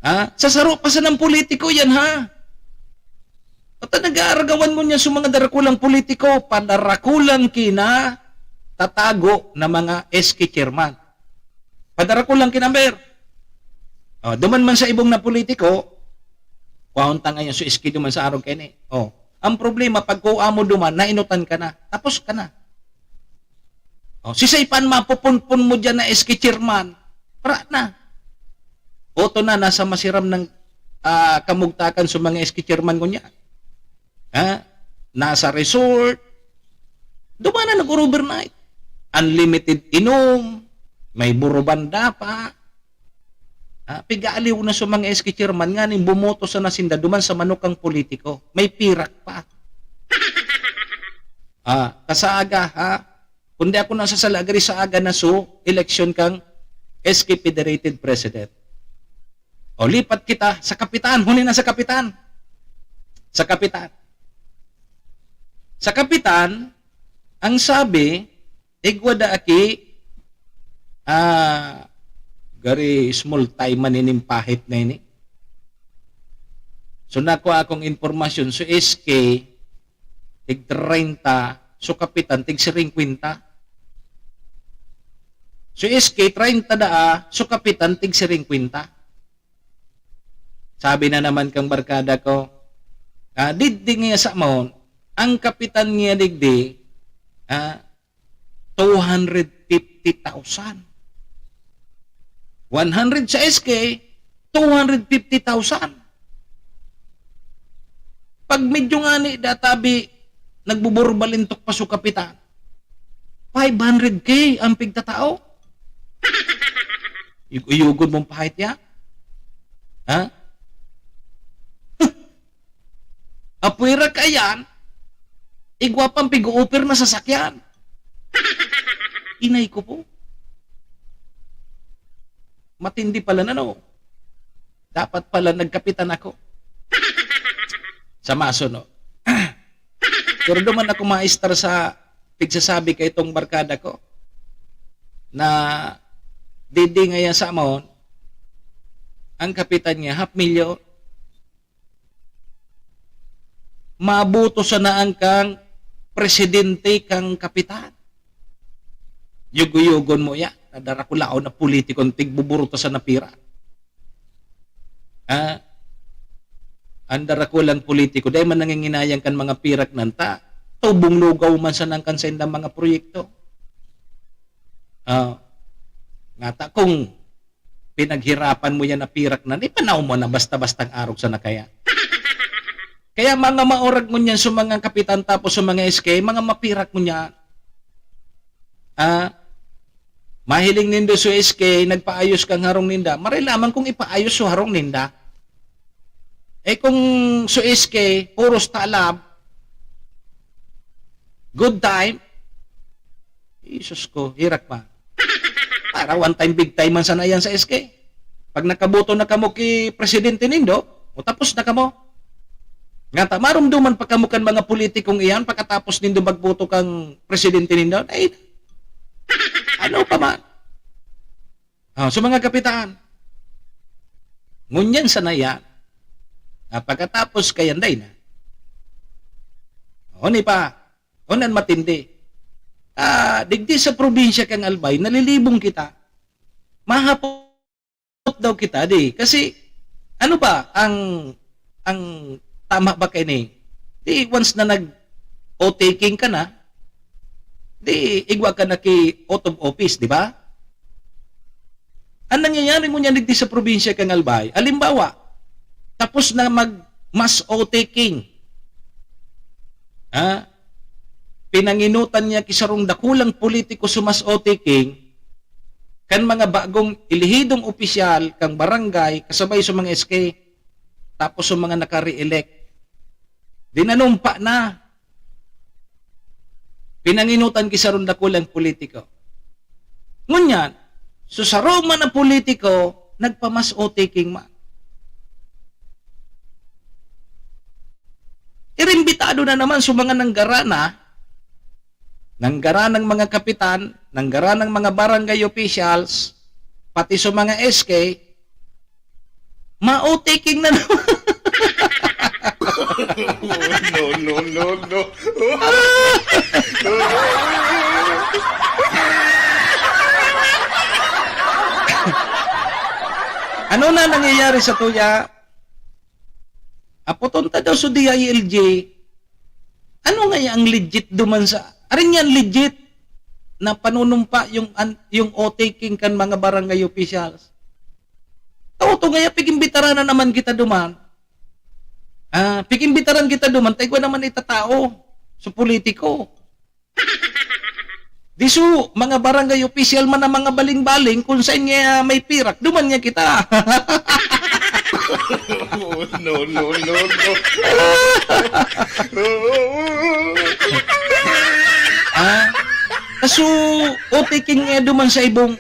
Ha? Sa saro pa sa ng politiko yan, ha? At ang nag-aaragawan mo niya sa mga darakulang politiko, padarakulang kina tatago na mga S K chairman. Padarakulang kinamber. Oh, duman man sa ibong na politiko, kuhaon ta ngayon, so S K duman sa arog kaini. Oh, ang problema, pag kuha mo duman, nainutan ka na. Tapos ka na. Oh, si Saipan, mapupunpun mo dyan na S K chairman. Para na. Oto na, nasa masiram ng, ah, kamugtakan sa mga S K chairman ko niya. Ha? Nasa resort. Duman na nag-overnight. Unlimited inom. May burubanda pa. Ah, pigaaliw na sa mga S K chairman nga ning bumoto sa nasinda duman sa manukang politiko. May pirak pa. Ah, kasaga, ha? Kundi ako nang sasala, gari sa aga na so, eleksyon kang S K Federated President. O, lipat kita sa kapitan, huli na sa kapitan. Sa kapitan. Sa kapitan, ang sabi, igwa da aki, ah, gari small time man ining pahit na ini. So, nakuha akong impormasyon, so S K, tig treinta, so kapitan, tig singkwenta. So S K, treinta daa, so kapitan, tig singkwenta. Sabi na naman kang barkada ko, ah, digdi nga sa amon, ang kapitan niya digdi, ah, two hundred fifty thousand. One hundred sa S K, two hundred fifty thousand. Pag medyo ngani databi, nagbuburbalintok pa su kapitan, five hundred K ang pigtatao. Iyog-iyogon mong pahit ya. Ha? Apwera ka yan, igwa pang pig-o-offer na sasakyan. Inay ko po. Matindi pala na, no? Dapat pala nagkapitan ako. Sa maso, no? Pero duman ako maestar sa pigsasabi kay itong barkada ko na didi ngayon sa amon, ang kapitan niya, half million. Mabuto sana ang kang presidente kang kapitan. Yugo-yugon mo ya, nadarakulaon na politiko ang tigbuburuto sa napira. Ah, ang darakulang politiko, dahil man nanginginayang kan mga pirak nanta, tubong lugaw man sana kan saindang mga proyekto. Ah, ngata kung pinaghirapan mo yan na pirak na, di panaw mo na basta-bastang arog sa nakaya. Kaya mga maurag mo niyan sa mga kapitan tapos sa mga S K, mga mapirak mo niyan. Ah, mahiling nindo sa S K, nagpaayos kang harong ninda, maray lamang kung ipaayos sa harong ninda. Eh kung sa S K, puros talab, good time, Jesus ko, hirak pa. Para one time, big time man sana yan sa S K. Pag nakaboto na kamo ki presidente nindo, o tapos na kamo. Nga ta, marumduman pa kamo kan mga politikong iyan pagkatapos nindo magboto kang presidente nindo. Ay, ano pa man? Ah, sa mga kapitan. Ngunyan sana yan. Ah, pagkatapos kayanday na. O, ni pa. O, nan matindi. Ah, digdi sa probinsya kang Albay, nalilibong kita. Mahapot daw kita, di. Kasi, ano ba, ang, ang tama ba kay ni? Di, once na nag-o-taking ka na, di, igwa ka na ki out of office, di ba? Ang nangyayari ngunyan digdi sa probinsya kang Albay, halimbawa, tapos na mag-mass o-taking, ha? Pinanginutan niya ki sarong dakulang politiko sa mass o-taking, kan mga bagong elehidong opisyal kang barangay kasabay sa mga S K, tapos sa mga naka-re-elect. Dinanumpa na. Pinanginutan ki sarong dakulang politiko. Ngunyan, so sarong man ang politiko, nagpa-mass o-taking man. Irimbitado na naman sa mga nanggarana, nanggaranang mga kapitan, nanggaranang mga barangay officials, pati sa mga S K, ma-o-taking na naman. No, no, no, no. Ano na nangyayari sa tuya? Apoton ta daw sa D I L G. Ano nga ang legit duman sa, arin yan legit na panunumpa yung, an-, yung oath-taking kan mga barangay officials? Tao to ngaya, pigimbitaran na naman kita duman. Ah, pigimbitaran kita duman, tayo naman itatao sa politiko. Diso, mga barangay official man ang mga baling-baling, kung saan niya may pirak, duman niya kita. Oh, no, no, no, no. Ah, kaso, oath-taking niya duman sa ibong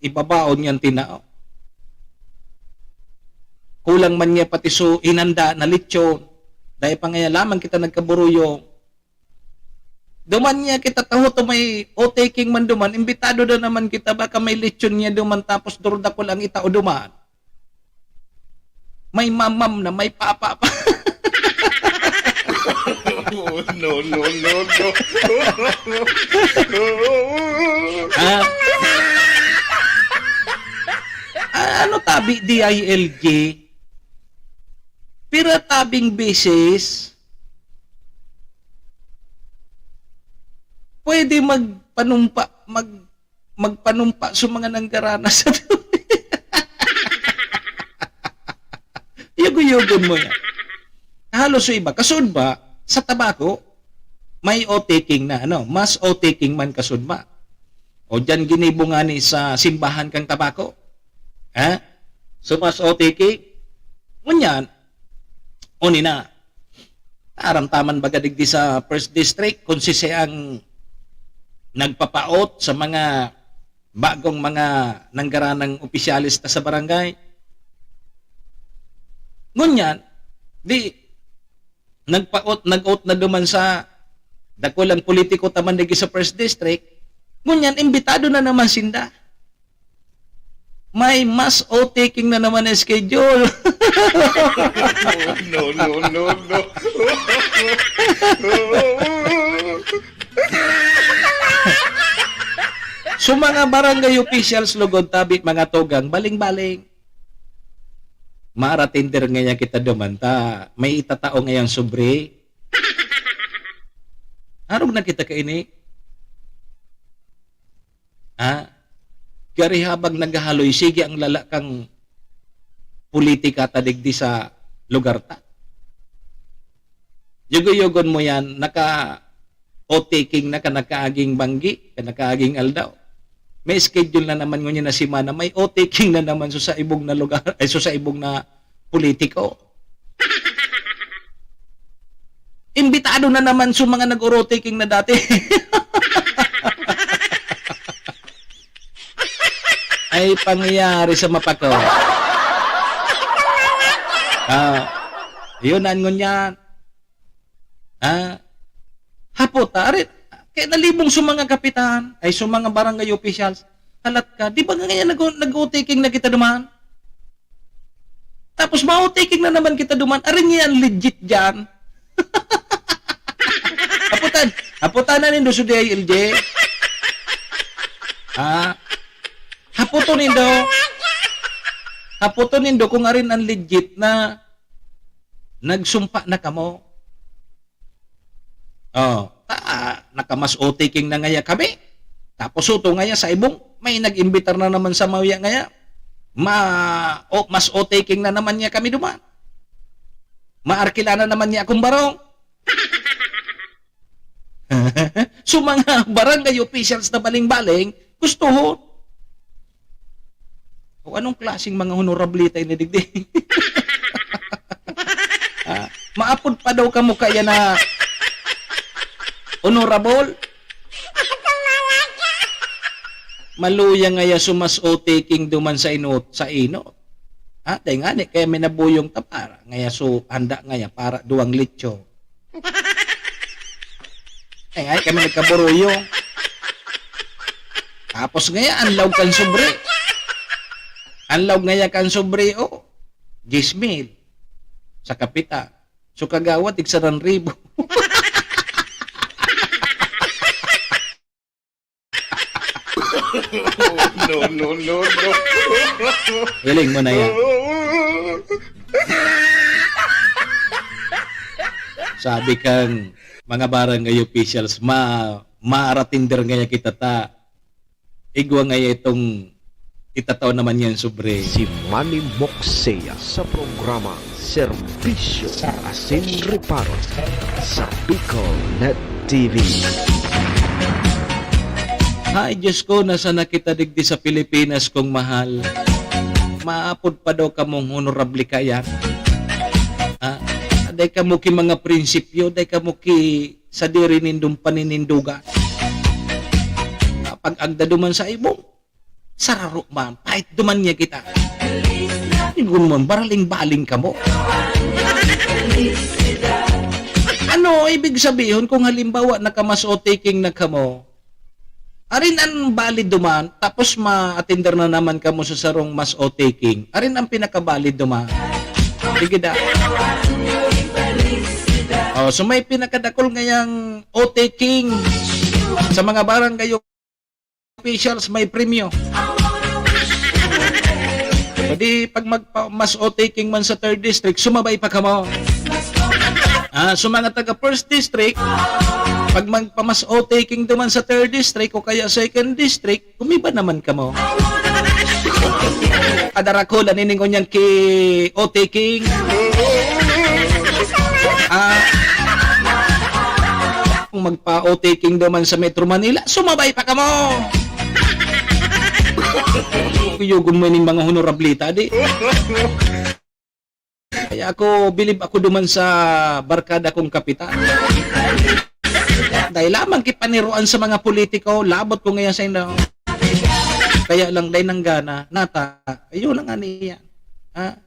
ibabaon niyan tinao. Kulang man niya pati so inanda na lechon. Dahil pa ngaya lamang kita nagkaburuyong. Duman niya kita taho to may oath-taking man duman, imbitado na naman kita, baka may lechon niya duman tapos durdakol ang itao duman. May mamam na, may papa pa. Oh, no, no, no, no. Ah? Ah, ano tabi D I L G? Pira tabing beses pwede magpanumpa, mag, magpanumpa sa mga nanggarana sa Yugo-yugon mo yan. Halos sa iba. Kasud ba, sa Tabaco, may oath-taking na, ano, mass oath-taking man kasud ba? O diyan ginibo nga ni sa simbahan kang Tabaco? Ha? So, mass oath-taking? Ngunyan, uni na. Aram ta man baga digdi sa First District, kung sisay ang nagpapaot sa mga bagong mga nanggaranang opisyales ta sa barangay. Ngunyan, di, nagpaot, nag-out na duman sa dakulang politiko ta man digdi sa First District, ngunyan, imbitado na naman sinda. May mass oath-taking na naman na schedule. Oh, no, no, no, no. So, mga barangay officials, lugod tabi, mga tugang, baling-baling. Maratender ngaya kita duman ta, may itatao ngayang sobre. Arog na kita kaini. Ha? Gari habang naghahaloy, sige ang lala kang politika ta digdi sa lugar ta. Yugo-yugon mo yan, naka oath-taking na ka nakaaging banggi, ka nakaaging aldaw. May schedule na naman ngunyan na semana, may oath-taking na naman so sa ibong na lugar, ay so sa ibong na politiko. Imbitado na naman so mga nag-oath-taking na dati. Ay pangyayari sa mapako. Ah, yun ang ngunyan. Ah, hapot, ah, arit, kaya nalibong sa mga kapitan, ay sa mga barangay officials, halat ka, di ba nga ngayon nag- nag-oath-taking na kita duman? Tapos ma-oath-taking na naman kita duman, arin niya ang legit dyan. Haputan, haputan na nindo sa D I L G. Ah, haputon nindo. Haputon nindo kung arin ang legit na nagsumpa na kamo. Oh, ta, nakamas otiking na ngaya kami. Tapos uto ngaya sa ibong, may nag-imbitar na naman sa mawya ngaya. Ma, o, mas otiking na naman niya kami duman. Maarkila na naman niya akong barong. So, mga barangay officials na baling-baling, gusto ho. O anong klaseng mga honorable tayo na digdi? Ah, maapod pa daw kamo kaya na honorable? Maluya ngaya sumas o taking duman sa inot, sa inot. Ha? Dahil nga ni, kaya may nabuyong ta para. Ngaya so, handa ngaya para duwang litso. Eh, ay kami nagkaburuyo. Tapos ngaya, anlaw kan sobre. Anlaw ngaya kan sobre, oh. Diyes mil. Sa kapita. So, kagawa, tig saran ribo. No, no, no, no. Hiling mo na yan. Sabi kan mga barangay officials, ma-, maaratinder ngaya kita ta. Igwa ngaya itong itatao naman yan sobre. Si Manny Moxea sa programa Serbisyo asin Reparo sa Bicol Net T V. Ay, Diyos ko, nasa na kita digdi sa Pilipinas, kong mahal? Maapod pa daw kamong honorable kaya? Ah, dai kamo ki mga prinsipyo, dai kamo ki sadiri nindong paninindugan. Ah, pag agda duman sa imo, sararo man, pahit duman niya kita. Ingon man, baraling-baling kamo. Ano ibig sabihin kung halimbawa naka-mass-o-taking na kamo? Arin ang valid duman, tapos ma-attender na naman kamo sa sarong mass-o-taking. Arin ang pinaka-valid duman. Sige da. Oh, so may pinakadakol ngayang o-taking sa mga barangay officials, may premyo. Pwede pag magpa-mass-o-taking man sa third district, sumabay pa kamo. Ah, so mga taga first district, pag magpa-mass-o-taking duman sa third district o kaya second district, kumiba naman kamo. Adara ko, laniningon niyang ki o-taking. Ah, kung magpa-o-taking duman sa Metro Manila, sumabay pa kamo. Kuyugon mo ning mga honorablita, di? Kaya ako, bilib ako duman sa barkada kong kapitan. Dai lamang ki paniruan sa mga politiko, labot ko ngayon sa inyo. Kaya lang, dai nanggana, nata, ayun lang ani yan. Ha?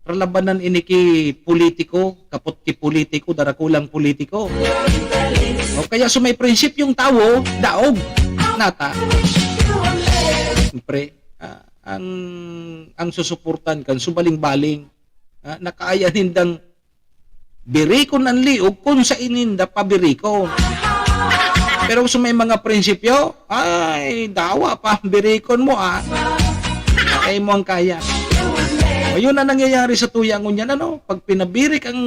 Ralabanan ini ki politiko, kapot ki politiko, darakulang politiko. O kaya so may prinsipyong tawo, daog, nata. Siyempre, ah, ang, ang susuportan kan subaling-baling, ah, na kaya nindang birikon an liog kun saen ninda pabirikon. Pero sa may mga prinsipyo, ay, dawa pa, birikon mo, ah. Ay mo ang kaya. O, yun ang nangyayari sa tuya ngunyan, ano? Pag pinabirik ang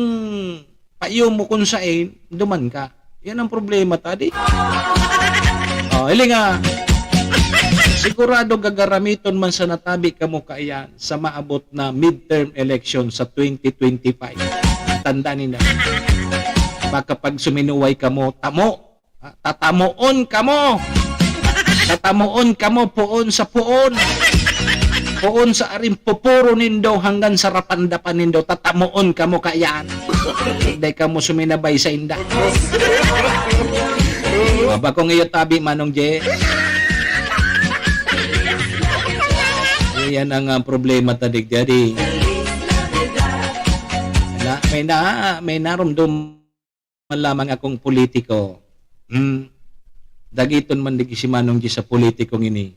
payo mo kun saen, duman ka. Yan ang problema, tadi. O, hiling nga. Sigurado gagaramiton man sa natabi kamo kaiyan sa maabot na midterm election sa twenty twenty-five. Tanda ninda. Baka pag suminuway kamo, tamo. Ha? Tatamoon kamo. Tatamoon kamo, poon sa poon. Poon sa aring pupuro nindo hanggang sa rapandapan nindo. Tatamoon kamo kaiyan. Dai kamo suminabay sa inda. Ah, bakong iyo tabi, Manong Je. Iyan ang, ah, problema ta digdi. Na, may na, may narumdum man lamang akong politiko. Hmm. Dagiton man digdi si Manong Je sa politikong ini.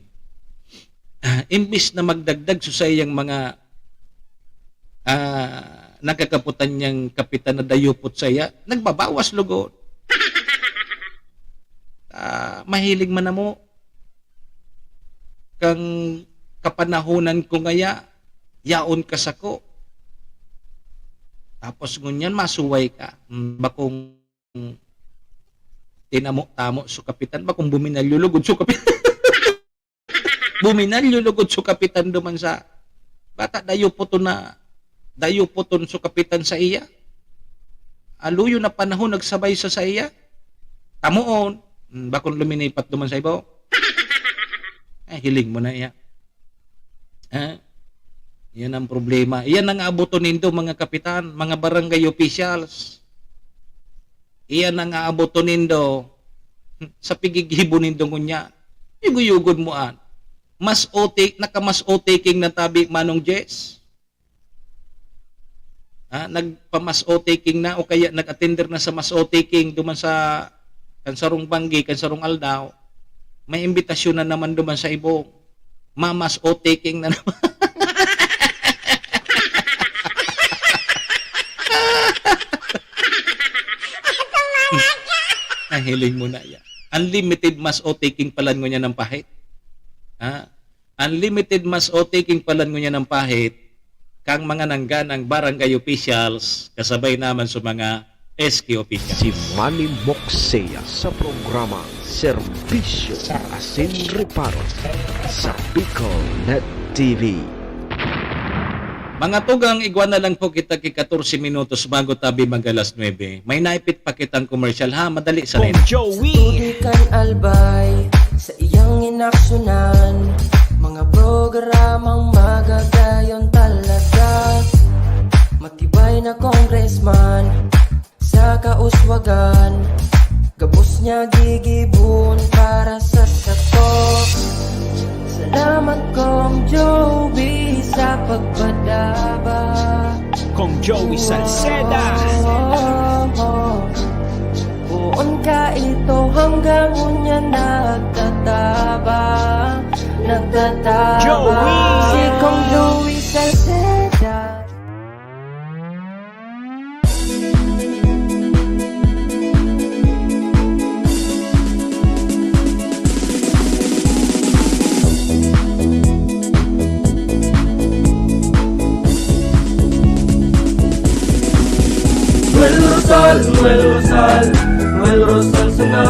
Ah, imbis na magdagdag sa saiyang mga, ah, nakakaputan niyang kapitan na dayupot saiya, nagbabawas lugod. Ah, mahiling man namo. Kang kapanahonan ko ngaya, yaon ka sako. Tapos ngunyan, masuway ka. Hmm, bakong tinamo-tamo so kapitan, bakong buminalyo lugod so kapitan. Buminalyo lugod so kapitan duman sa bata, dayo puton na, dayo puton so kapitan sa iya. Aluyon na panahon nagsabay sa saiya. Tamoon, hmm, bakong luminipat duman sa ibaw. Ay, hiling mo na iya. Ha? Yan ang problema. Yan ang abuton nindo, mga kapitan, mga barangay officials. Iyan ang aaboton nindo sa piggigibo nindo ngunyan. Yuguyugon mo an. Mas otik, naka-mass-o-taking na tabi, Manong Jess. Ha, nagpa-mass-o-taking na o kaya nag-attender na sa mass-o-taking duman sa kan sarong banggi, kan sarong aldaw. May imbitasyon na naman duman sa ibong. Mamas o taking na naman. Ang hiling mo na yan. Unlimited mas o taking palan ngunyan ng pahit. Ha? Unlimited mas o taking palan ngunyan ng pahit. Kang mga nangganang barangay officials, kasabay naman sa mga S Q Official. Si Manny Moxea sa programa Serbisyo Asin Reparo sa Bicol Net T V. Mga tugang, igwa na lang po kita ki katorse minutos bago tabi mag alas nuebe. May naipit pa kitang komersyal, ha, madali sa Kong rin. Joey. Tubig kan Albay, sa iyang inaksyonan, mga programang magagayon talaga. Matibay na congressman, sa kauswagan, gabos niya gigibon para sa sato. Salamat, Kong Joey, sa pagpadaba. Kong Joey Salceda. Oh, oh, oh. Poon ka ito hanggang unya nagtataba, nagtataba. Joey. Si Kong Joey Salceda. Noel Rosal, Noel Rosal, Noel Rosal sana,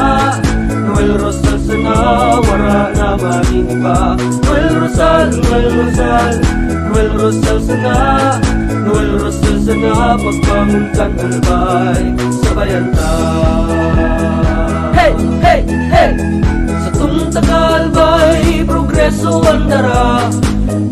Noel Rosal sana, wara na man iba. Noel Rosal, Noel Rosal, Noel Rosal sana, Noel Rosal sana, pagbangon kan Albay, sabayan ta. Hey, hey, hey! Satong taga-Albay, progreso an dara.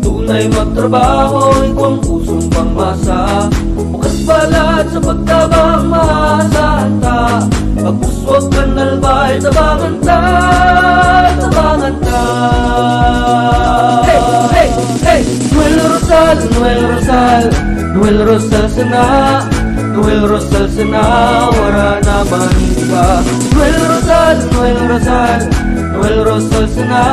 Tunay magtrabaho, igwang pusong pangmasa. Bukas palad sa pagtabang, maasahan ta. Pag-uswag kan Albay, tabangan ta, tabangan ta. Hey, hey, hey! Noel Rosal, Noel Rosal, Noel Rosal sana, Noel Rosal sana, wara na man iba. Noel Rosal, Noel Rosal, Noel Rosal sana,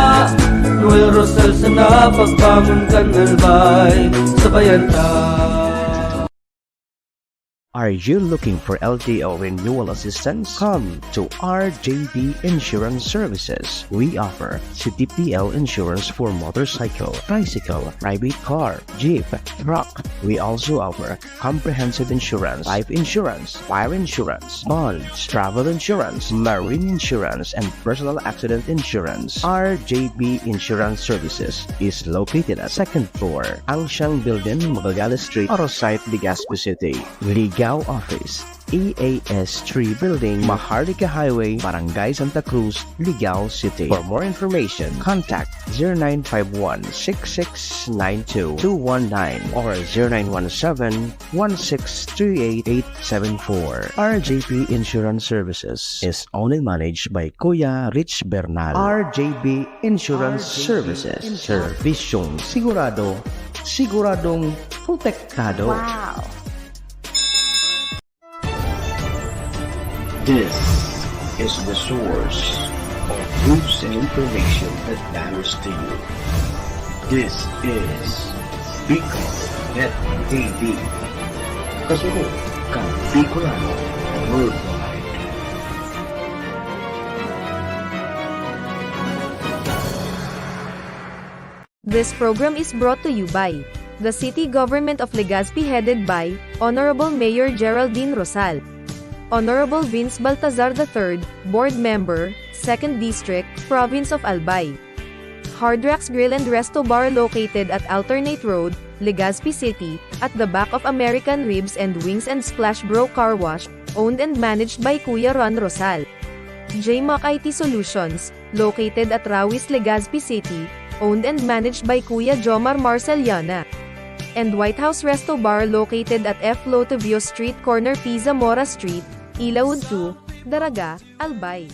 Noel Rosal sana, pagbangon kan Albay, sabayan ta. Are you looking for L T O renewal assistance? Come to R J B Insurance Services. We offer C T P L insurance for motorcycle, tricycle, private car, jeep, truck. We also offer comprehensive insurance, life insurance, fire insurance, bonds, travel insurance, marine insurance, and personal accident insurance. R J B Insurance Services is located at second floor, Angsiang Building, Magallanes Street, Arosite, Legazpi City. Ligao Office, E A S three Building, Maharlika Highway, Barangay Santa Cruz, Ligao City. For more information, contact zero nine five one, six six nine two, two one nine or zero nine one seven, one six three eight, eight seven four. R J P Insurance Services is owned and managed by Kuya Rich Bernal. R J P Insurance Services. Serbisyong sigurado, siguradong protektado. Wow! This is the source of news and information that matters to you. This is Bicol Net T V. Kasunod kan Bicolano Worldwide. This program is brought to you by the City Government of Legazpi, headed by Honorable Mayor Geraldine Rosal. Honorable Vince Baltazar the third, Board Member, Second District, Province of Albay. Hard Rocks Grill and Resto Bar, located at Alternate Road, Legazpi City, at the back of American Ribs and Wings and Splash Bro Car Wash, owned and managed by Kuya Ron Rosal. J Mac I T Solutions, located at Rawis, Legazpi City, owned and managed by Kuya Jomar Marceliana. And White House Resto Bar, located at F Lotivio Street, corner P Zamora Street, Ilaud two, Daraga, Albay.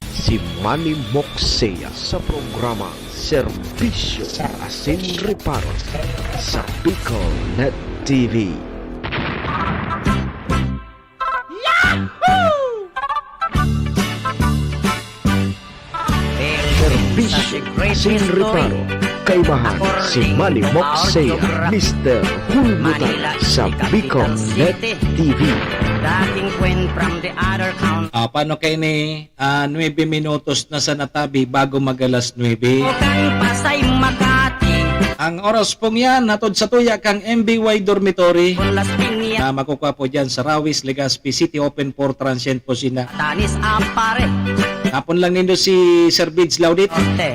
Si Manny Moxea sa programa Serbisyo Asin Reparo sa Bicol Net T V. Yahoo! Serbisyo Asin Reparo. Kaimahan si Manny Moxea, Mister Hulmutan sa Bicol Net T V. Dating kwent from the other country. Ah, paano kayo ni, ah, nuebe minutos na sa natabi bago mag-alas nuebe? O kan Pasay Makati. Ang oras pong yan, hatod sa tuya kang M B Y Dormitory. Con Las Piñas. na makukuha po dyan sa Rawis, Legazpi City, open for transient po sila. Tanis ang pare. Hapon lang nindo si Sir Bids Laudit. Te.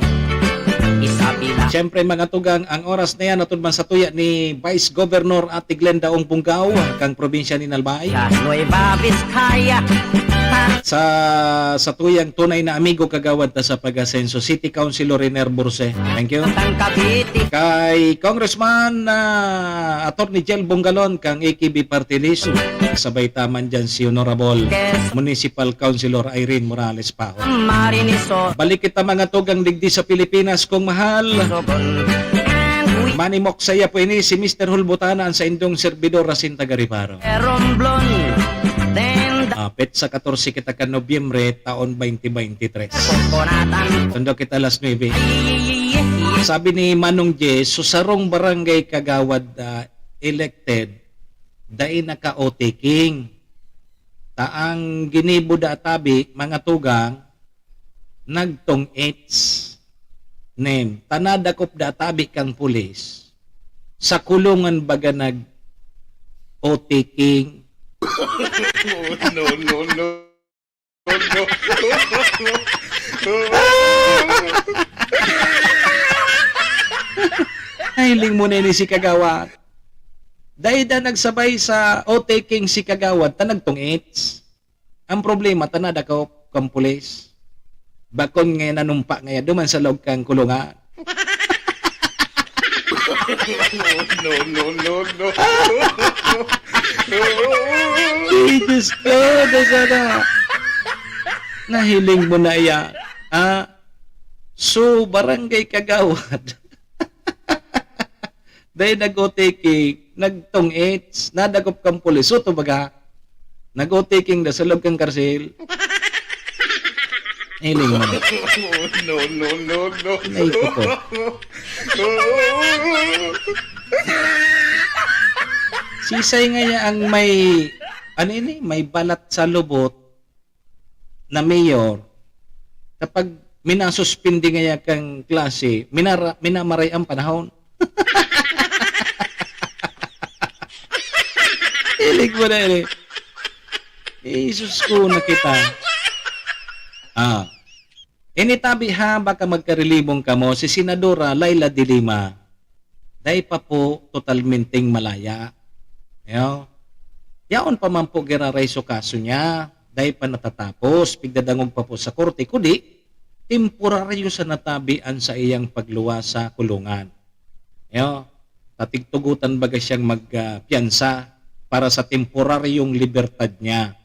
Isabela. Siyempre, mga tugang, ang oras na yan, atod man sa tuya ni Vice Governor Ate Glenda Ong Punggao, kang probinsya ni Albay. Sa Nueva Vizcaya. Sa, sa tuyang tunay na amigo kagawad ta sa Pag-Asenso, City Councilor Riner Burse. Thank you. Kang Cavite. Kay Congressman, ah, Attorney Jel Bongalon, kang A K B Party List. Sabay taman dyan si Honorable Municipal Councilor Irene Morales Pahon. Mariniso. Balik kita, mga tugang, digdi sa Pilipinas, kong mahal. Sogon. And we Manimok saya po ini si Mister Hulbutana, ang saindong servidor, Rasin Tagariparo. Romblon. Then the Ah, petsa katorse kita ka Nobyembre, taon twenty twenty-three. Coconatan. Tundo kita alas nuebe. Ay, ay, ay, ay, ay. Sabi ni Manong Jess, so sarong barangay kagawad, ah, elected, dai naka-O T King. Ta ang ginibo da tabi, mga tugang, nagtong-its. Name, ta nadakop da tabi kang pulis. Sa kulungan baga nag-O T King. No, no, no. No, no. Nahiling mo na ini si Kagawad. Dai da nagsabay sa O T King si Kagawad, ta nagtong-its. Ang problema, ta nadakop kang pulis. Bakon nga nanumpa nga duman sa log kang kulungan. No, no, no, no. Ay, Diyos ko, nasana. Nahiling mo na iya. Ah, so, barangay kagawad. Dai nag-O T K, nagtong-its, nadakop kang pulis. So, to baga, nag-O T K da sa loob kang karsil. Hiling mo na. No, no, no, no. Ay, ko po. Sisay ngaya ang may, ano ini, may balat sa lubot na mayor, kapag minasuspindi ngaya kang klase, minara-, minamaray ang panahon. Hiling mo na ini. Jesus ko, na kita. Ah. Ini tabi ha, baka magkarilibong kamo, si Senadora Leila de Lima, dai pa po totalmenteng malaya. Yo? Yaon pa man po giraray so kaso niya, dai pa natatapos, pigdadangog pa po sa korte, kudi temporaryo sana tabi an saiyang pagluwas sa kulungan. Yo? Tatigtugotan baga siyang mag, ah, piyansa para sa temporaryong libertad niya.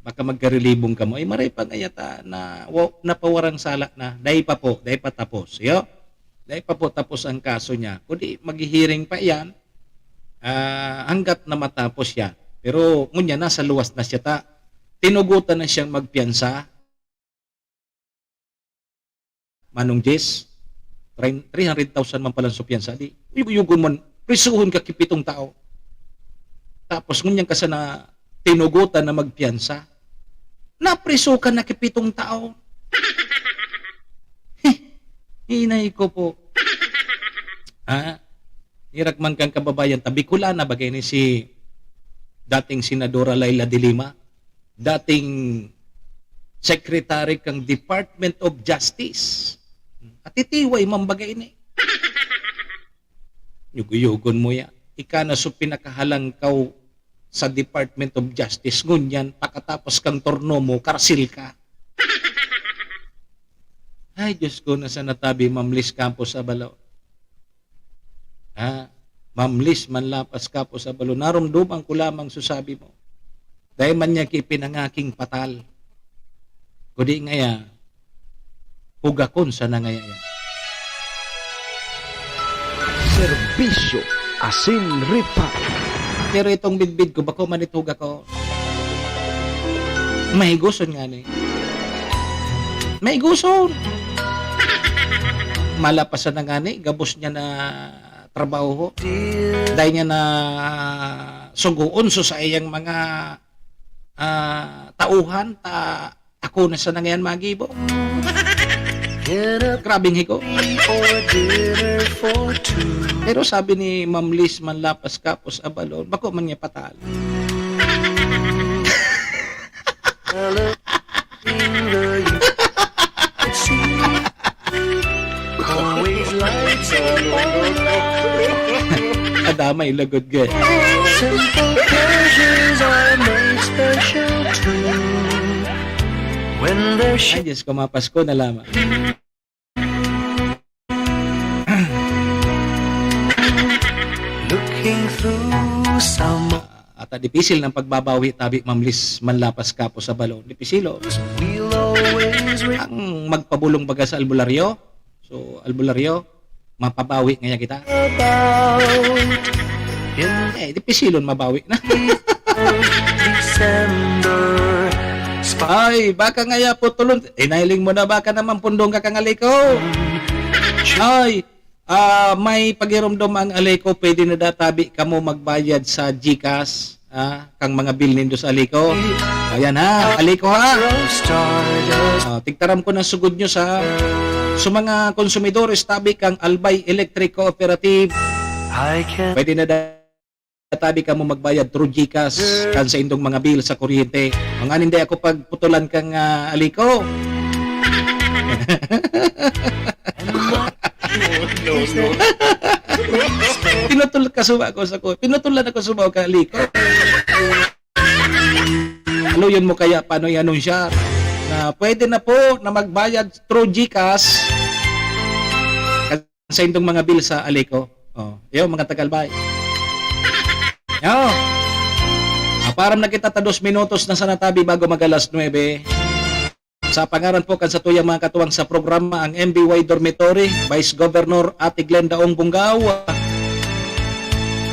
Baka magkarilibong kamo. Ay, maray pa ngaya ta na wa-, napawarang sala na. Dai pa po, dai pa tapos. Yo? Dai pa po tapos ang kaso niya. Kundi maghihiring pa iyan, ah, hanggat na matapos siya. Pero ngunyan, nasa luwas na siya ta. Tinugotan na siyang magpiyansa. Manong Jess, three hundred thousand man palan so piyansa, di, uyog-uyogon man, prisuhon ka ki pitong tao. Tapos ngunyan ka sana tinugotan na magpiyansa. Napriso ka na ki pitong tao. Heh, hinay ko po. Ha? Hirak man kang kababayan, ta Bicolana, bagay ni si dating Senadora Leila de Lima. Dating secretary kang Department of Justice. At itiway man baga ini. Yugo-yugon mo ya. Ika na so pinakahalangkaw sa Department of Justice. Ngunyan, pakatapos kang turno mo, karsil ka. Ay, Diyos ko, nasa natabi, Ma'am Liz Campos Abalo. Ha? Mamlis man lapas ka po sa balo. Naromdoman ko lamang so sabi mo. Dai man niya ki pinangaking patal. Kudi ngaya, hugakon sana ngaya yan. Serbisyo asin ripa. Pero itong bidbid ko, bako man ito hugakon. Mahigoson ngani. Mahigoson. Malapasan na ngani, gabos niya na trabaho. Dai niya na sugoon so sa iyang mga, ah, tauhan, ta ako na sana ngayan magibo. Grabing higo. Pero sabi ni Ma'am Liz Manlapas Kapos Abalon, bako man niya patalo. Adamay lagod, ge. Ay, Diyos ko, mapasko na lamang. Looking through some Ata dipisil ng pagbabawi tabi, Ma'am Liz Manlapas Kapos Abalon. Dipisil, oh. Ang magpabulong baga sa albularyo. So, albularyo, mapabawi ngaya kita. About in Eh, dipisilon mabawi na. December. Ay, baka ngaya putulon. Inailing mo na, baka naman pundong ka kang Aliko. Ay, ah, may pagiromdom ang Aliko, pwede na da tabi kamo magbayad sa GCash, ah, kang mga bill nindo sa Aliko. Ayan ha, Aliko ha. Stardust. Ah, tigtaram ko na sugod nyo sa, sa mga konsumidores tabi kang Albay Electric Cooperative. I can Pwede na da tabi kamo magbayad through GCash kan sa indong mga bill sa kuryente. Mga ninday ako pagputulan kang, ah, Aliko. No, no. Pinutol ka suba ko sa ku-, pinutulan ako suba ka Aliko. Aluyon mo kaya paano i-anunsya na pwede na po na magbayad through GCash sa indong mga bill sa Aliko. Oh, yun, mga tagalbay. Yo. Aparam na kita ta dos minutos na sana tabi bago mag alas nuebe. Sa pangaran po kan satuyang mga katuwang sa programa, ang M B Y Dormitory, Vice Governor Ate Glenda Ong Bungao,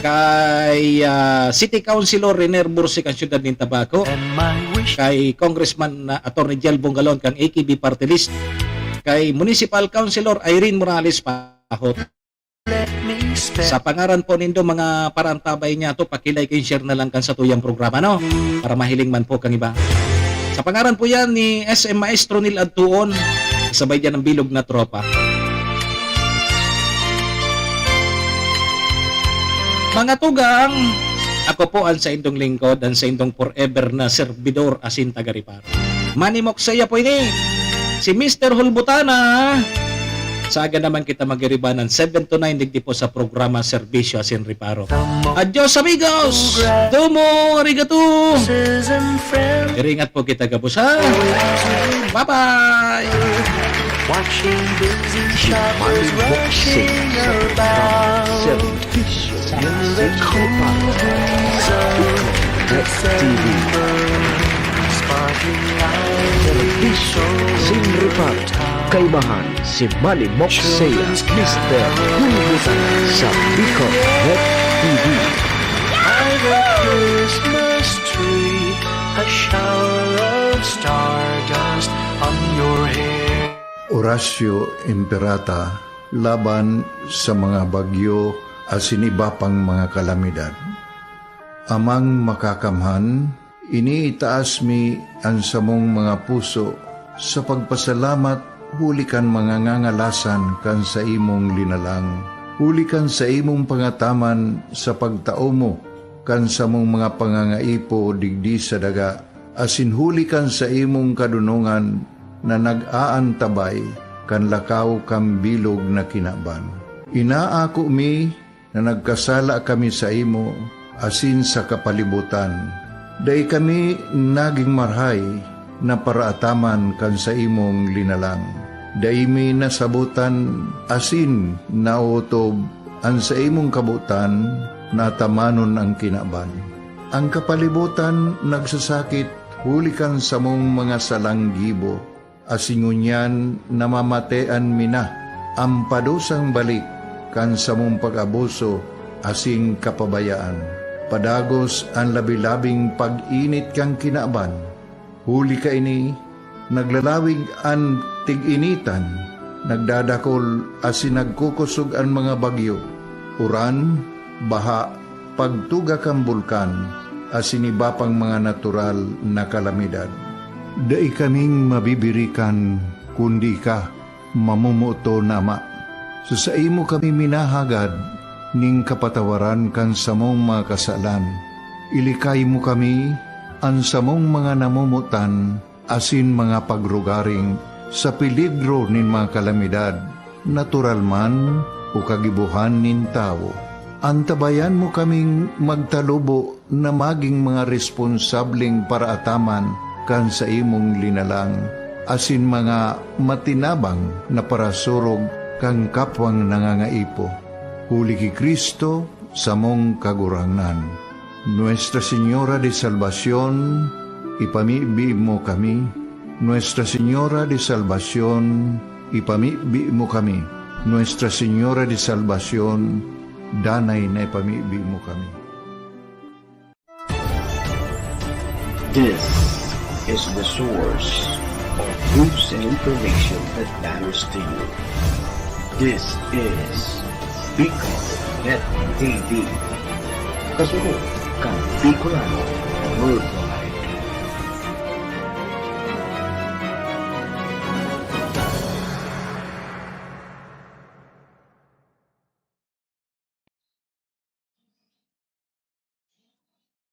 kay, ah, City Councilor Rene Bursi kan siyudad nin Tabaco, kay Congressman na Attorney Jel Bongalon kang A K B Party List, kay Municipal Councilor Irene Morales Pahot. Sa pangaran po nindo, mga paraantabay niya to, paki-like and share na lang kan satuyang programa, no? Para mahiling man po kang iba. Sa pangaran po yan ni S M Maestro Neil Adtuon, sabay dyan ang bilog na tropa. Mga tugang, ako po ang sa indong lingkod, ang sa indong forever na servidor, asin taga-Riparo. Manimok saya po ini. Si Mister Hulbutana. Saga naman kita magiribanan seven to nine digdi po sa programa Serbisyo asin Riparo. Adios, amigos! Domo arigato! Iringat po kita gabos, ha? Bye-bye! Watching busy shoppers rushing about. Serbisyo sa Singapore. T V. Serbisyo sin Reparo. Kaibahan si Manny Moxea, Mister Hulbutan sa Bicol Net T V. By the Christmas tree, a shower of stardust on your hair. Orasio Imperata laban sa mga bagyo asin iba pang mga kalamidad. Amang Makakamhan, iniitaas mi an samong mga puso sa pagpasalamat huli kan mga ngangalasan kan saimong linalang, huli kan saimong pangataman sa pagtao mo kan samong mga pangangaipo digdi sa daga, asin huli kan saimong kadonongan na nag-aantabay kan lakaw kan bilog na kinaban. Inaako mi na nagkasala kami saimo asin sa kapalibotan. Dai kami nagin marahay na paraataman kan saimong linalang. Dai mi nasabotan asin naotob an saimong kabotan na atamanon an kinaban. An kapalibotan nagsasakit huli kan samong mga salang gibo, asin ngunyan namamatean mi na an padusang balik kan samong pag-abuso asin kapabayaan. Padagos an labi-labing pag-init kan kinaban. Huli kaini, naglalawig an tig-initan, nagdadakol asin nagkukosog an mga bagyo, uran, baha, pagtuga kan bulkan, asin iba pang mga natural na kalamidad. Dai kaming mabibirikan kundi ika, Mamomoton na Ama, sa saimo kami minahagad ning kapatawaran kan samong mga kasalan. Ilikay mo kami, an samong mga namomotan, asin mga pagrugaring sa peligro nin mga kalamidad, natural man o kagibohan nin tawo. Antabayan mo kaming magtalubo na magin mga responsableng paraataman kan saimong linalang, asin mga matinabang na parasurog kan kapwang nangangaipo. Huli ki Cristo, samong Kagurangnan. Nuestra Señora de Salvacion, ipamibi mo kami. Nuestra Señora de Salvacion, ipamibi mo kami. Nuestra Señora de Salvacion, danay na ipamibi mo kami. This is the source of news and information that matters to you. This is Bicol Net T V. Kasunod kan Bicolano World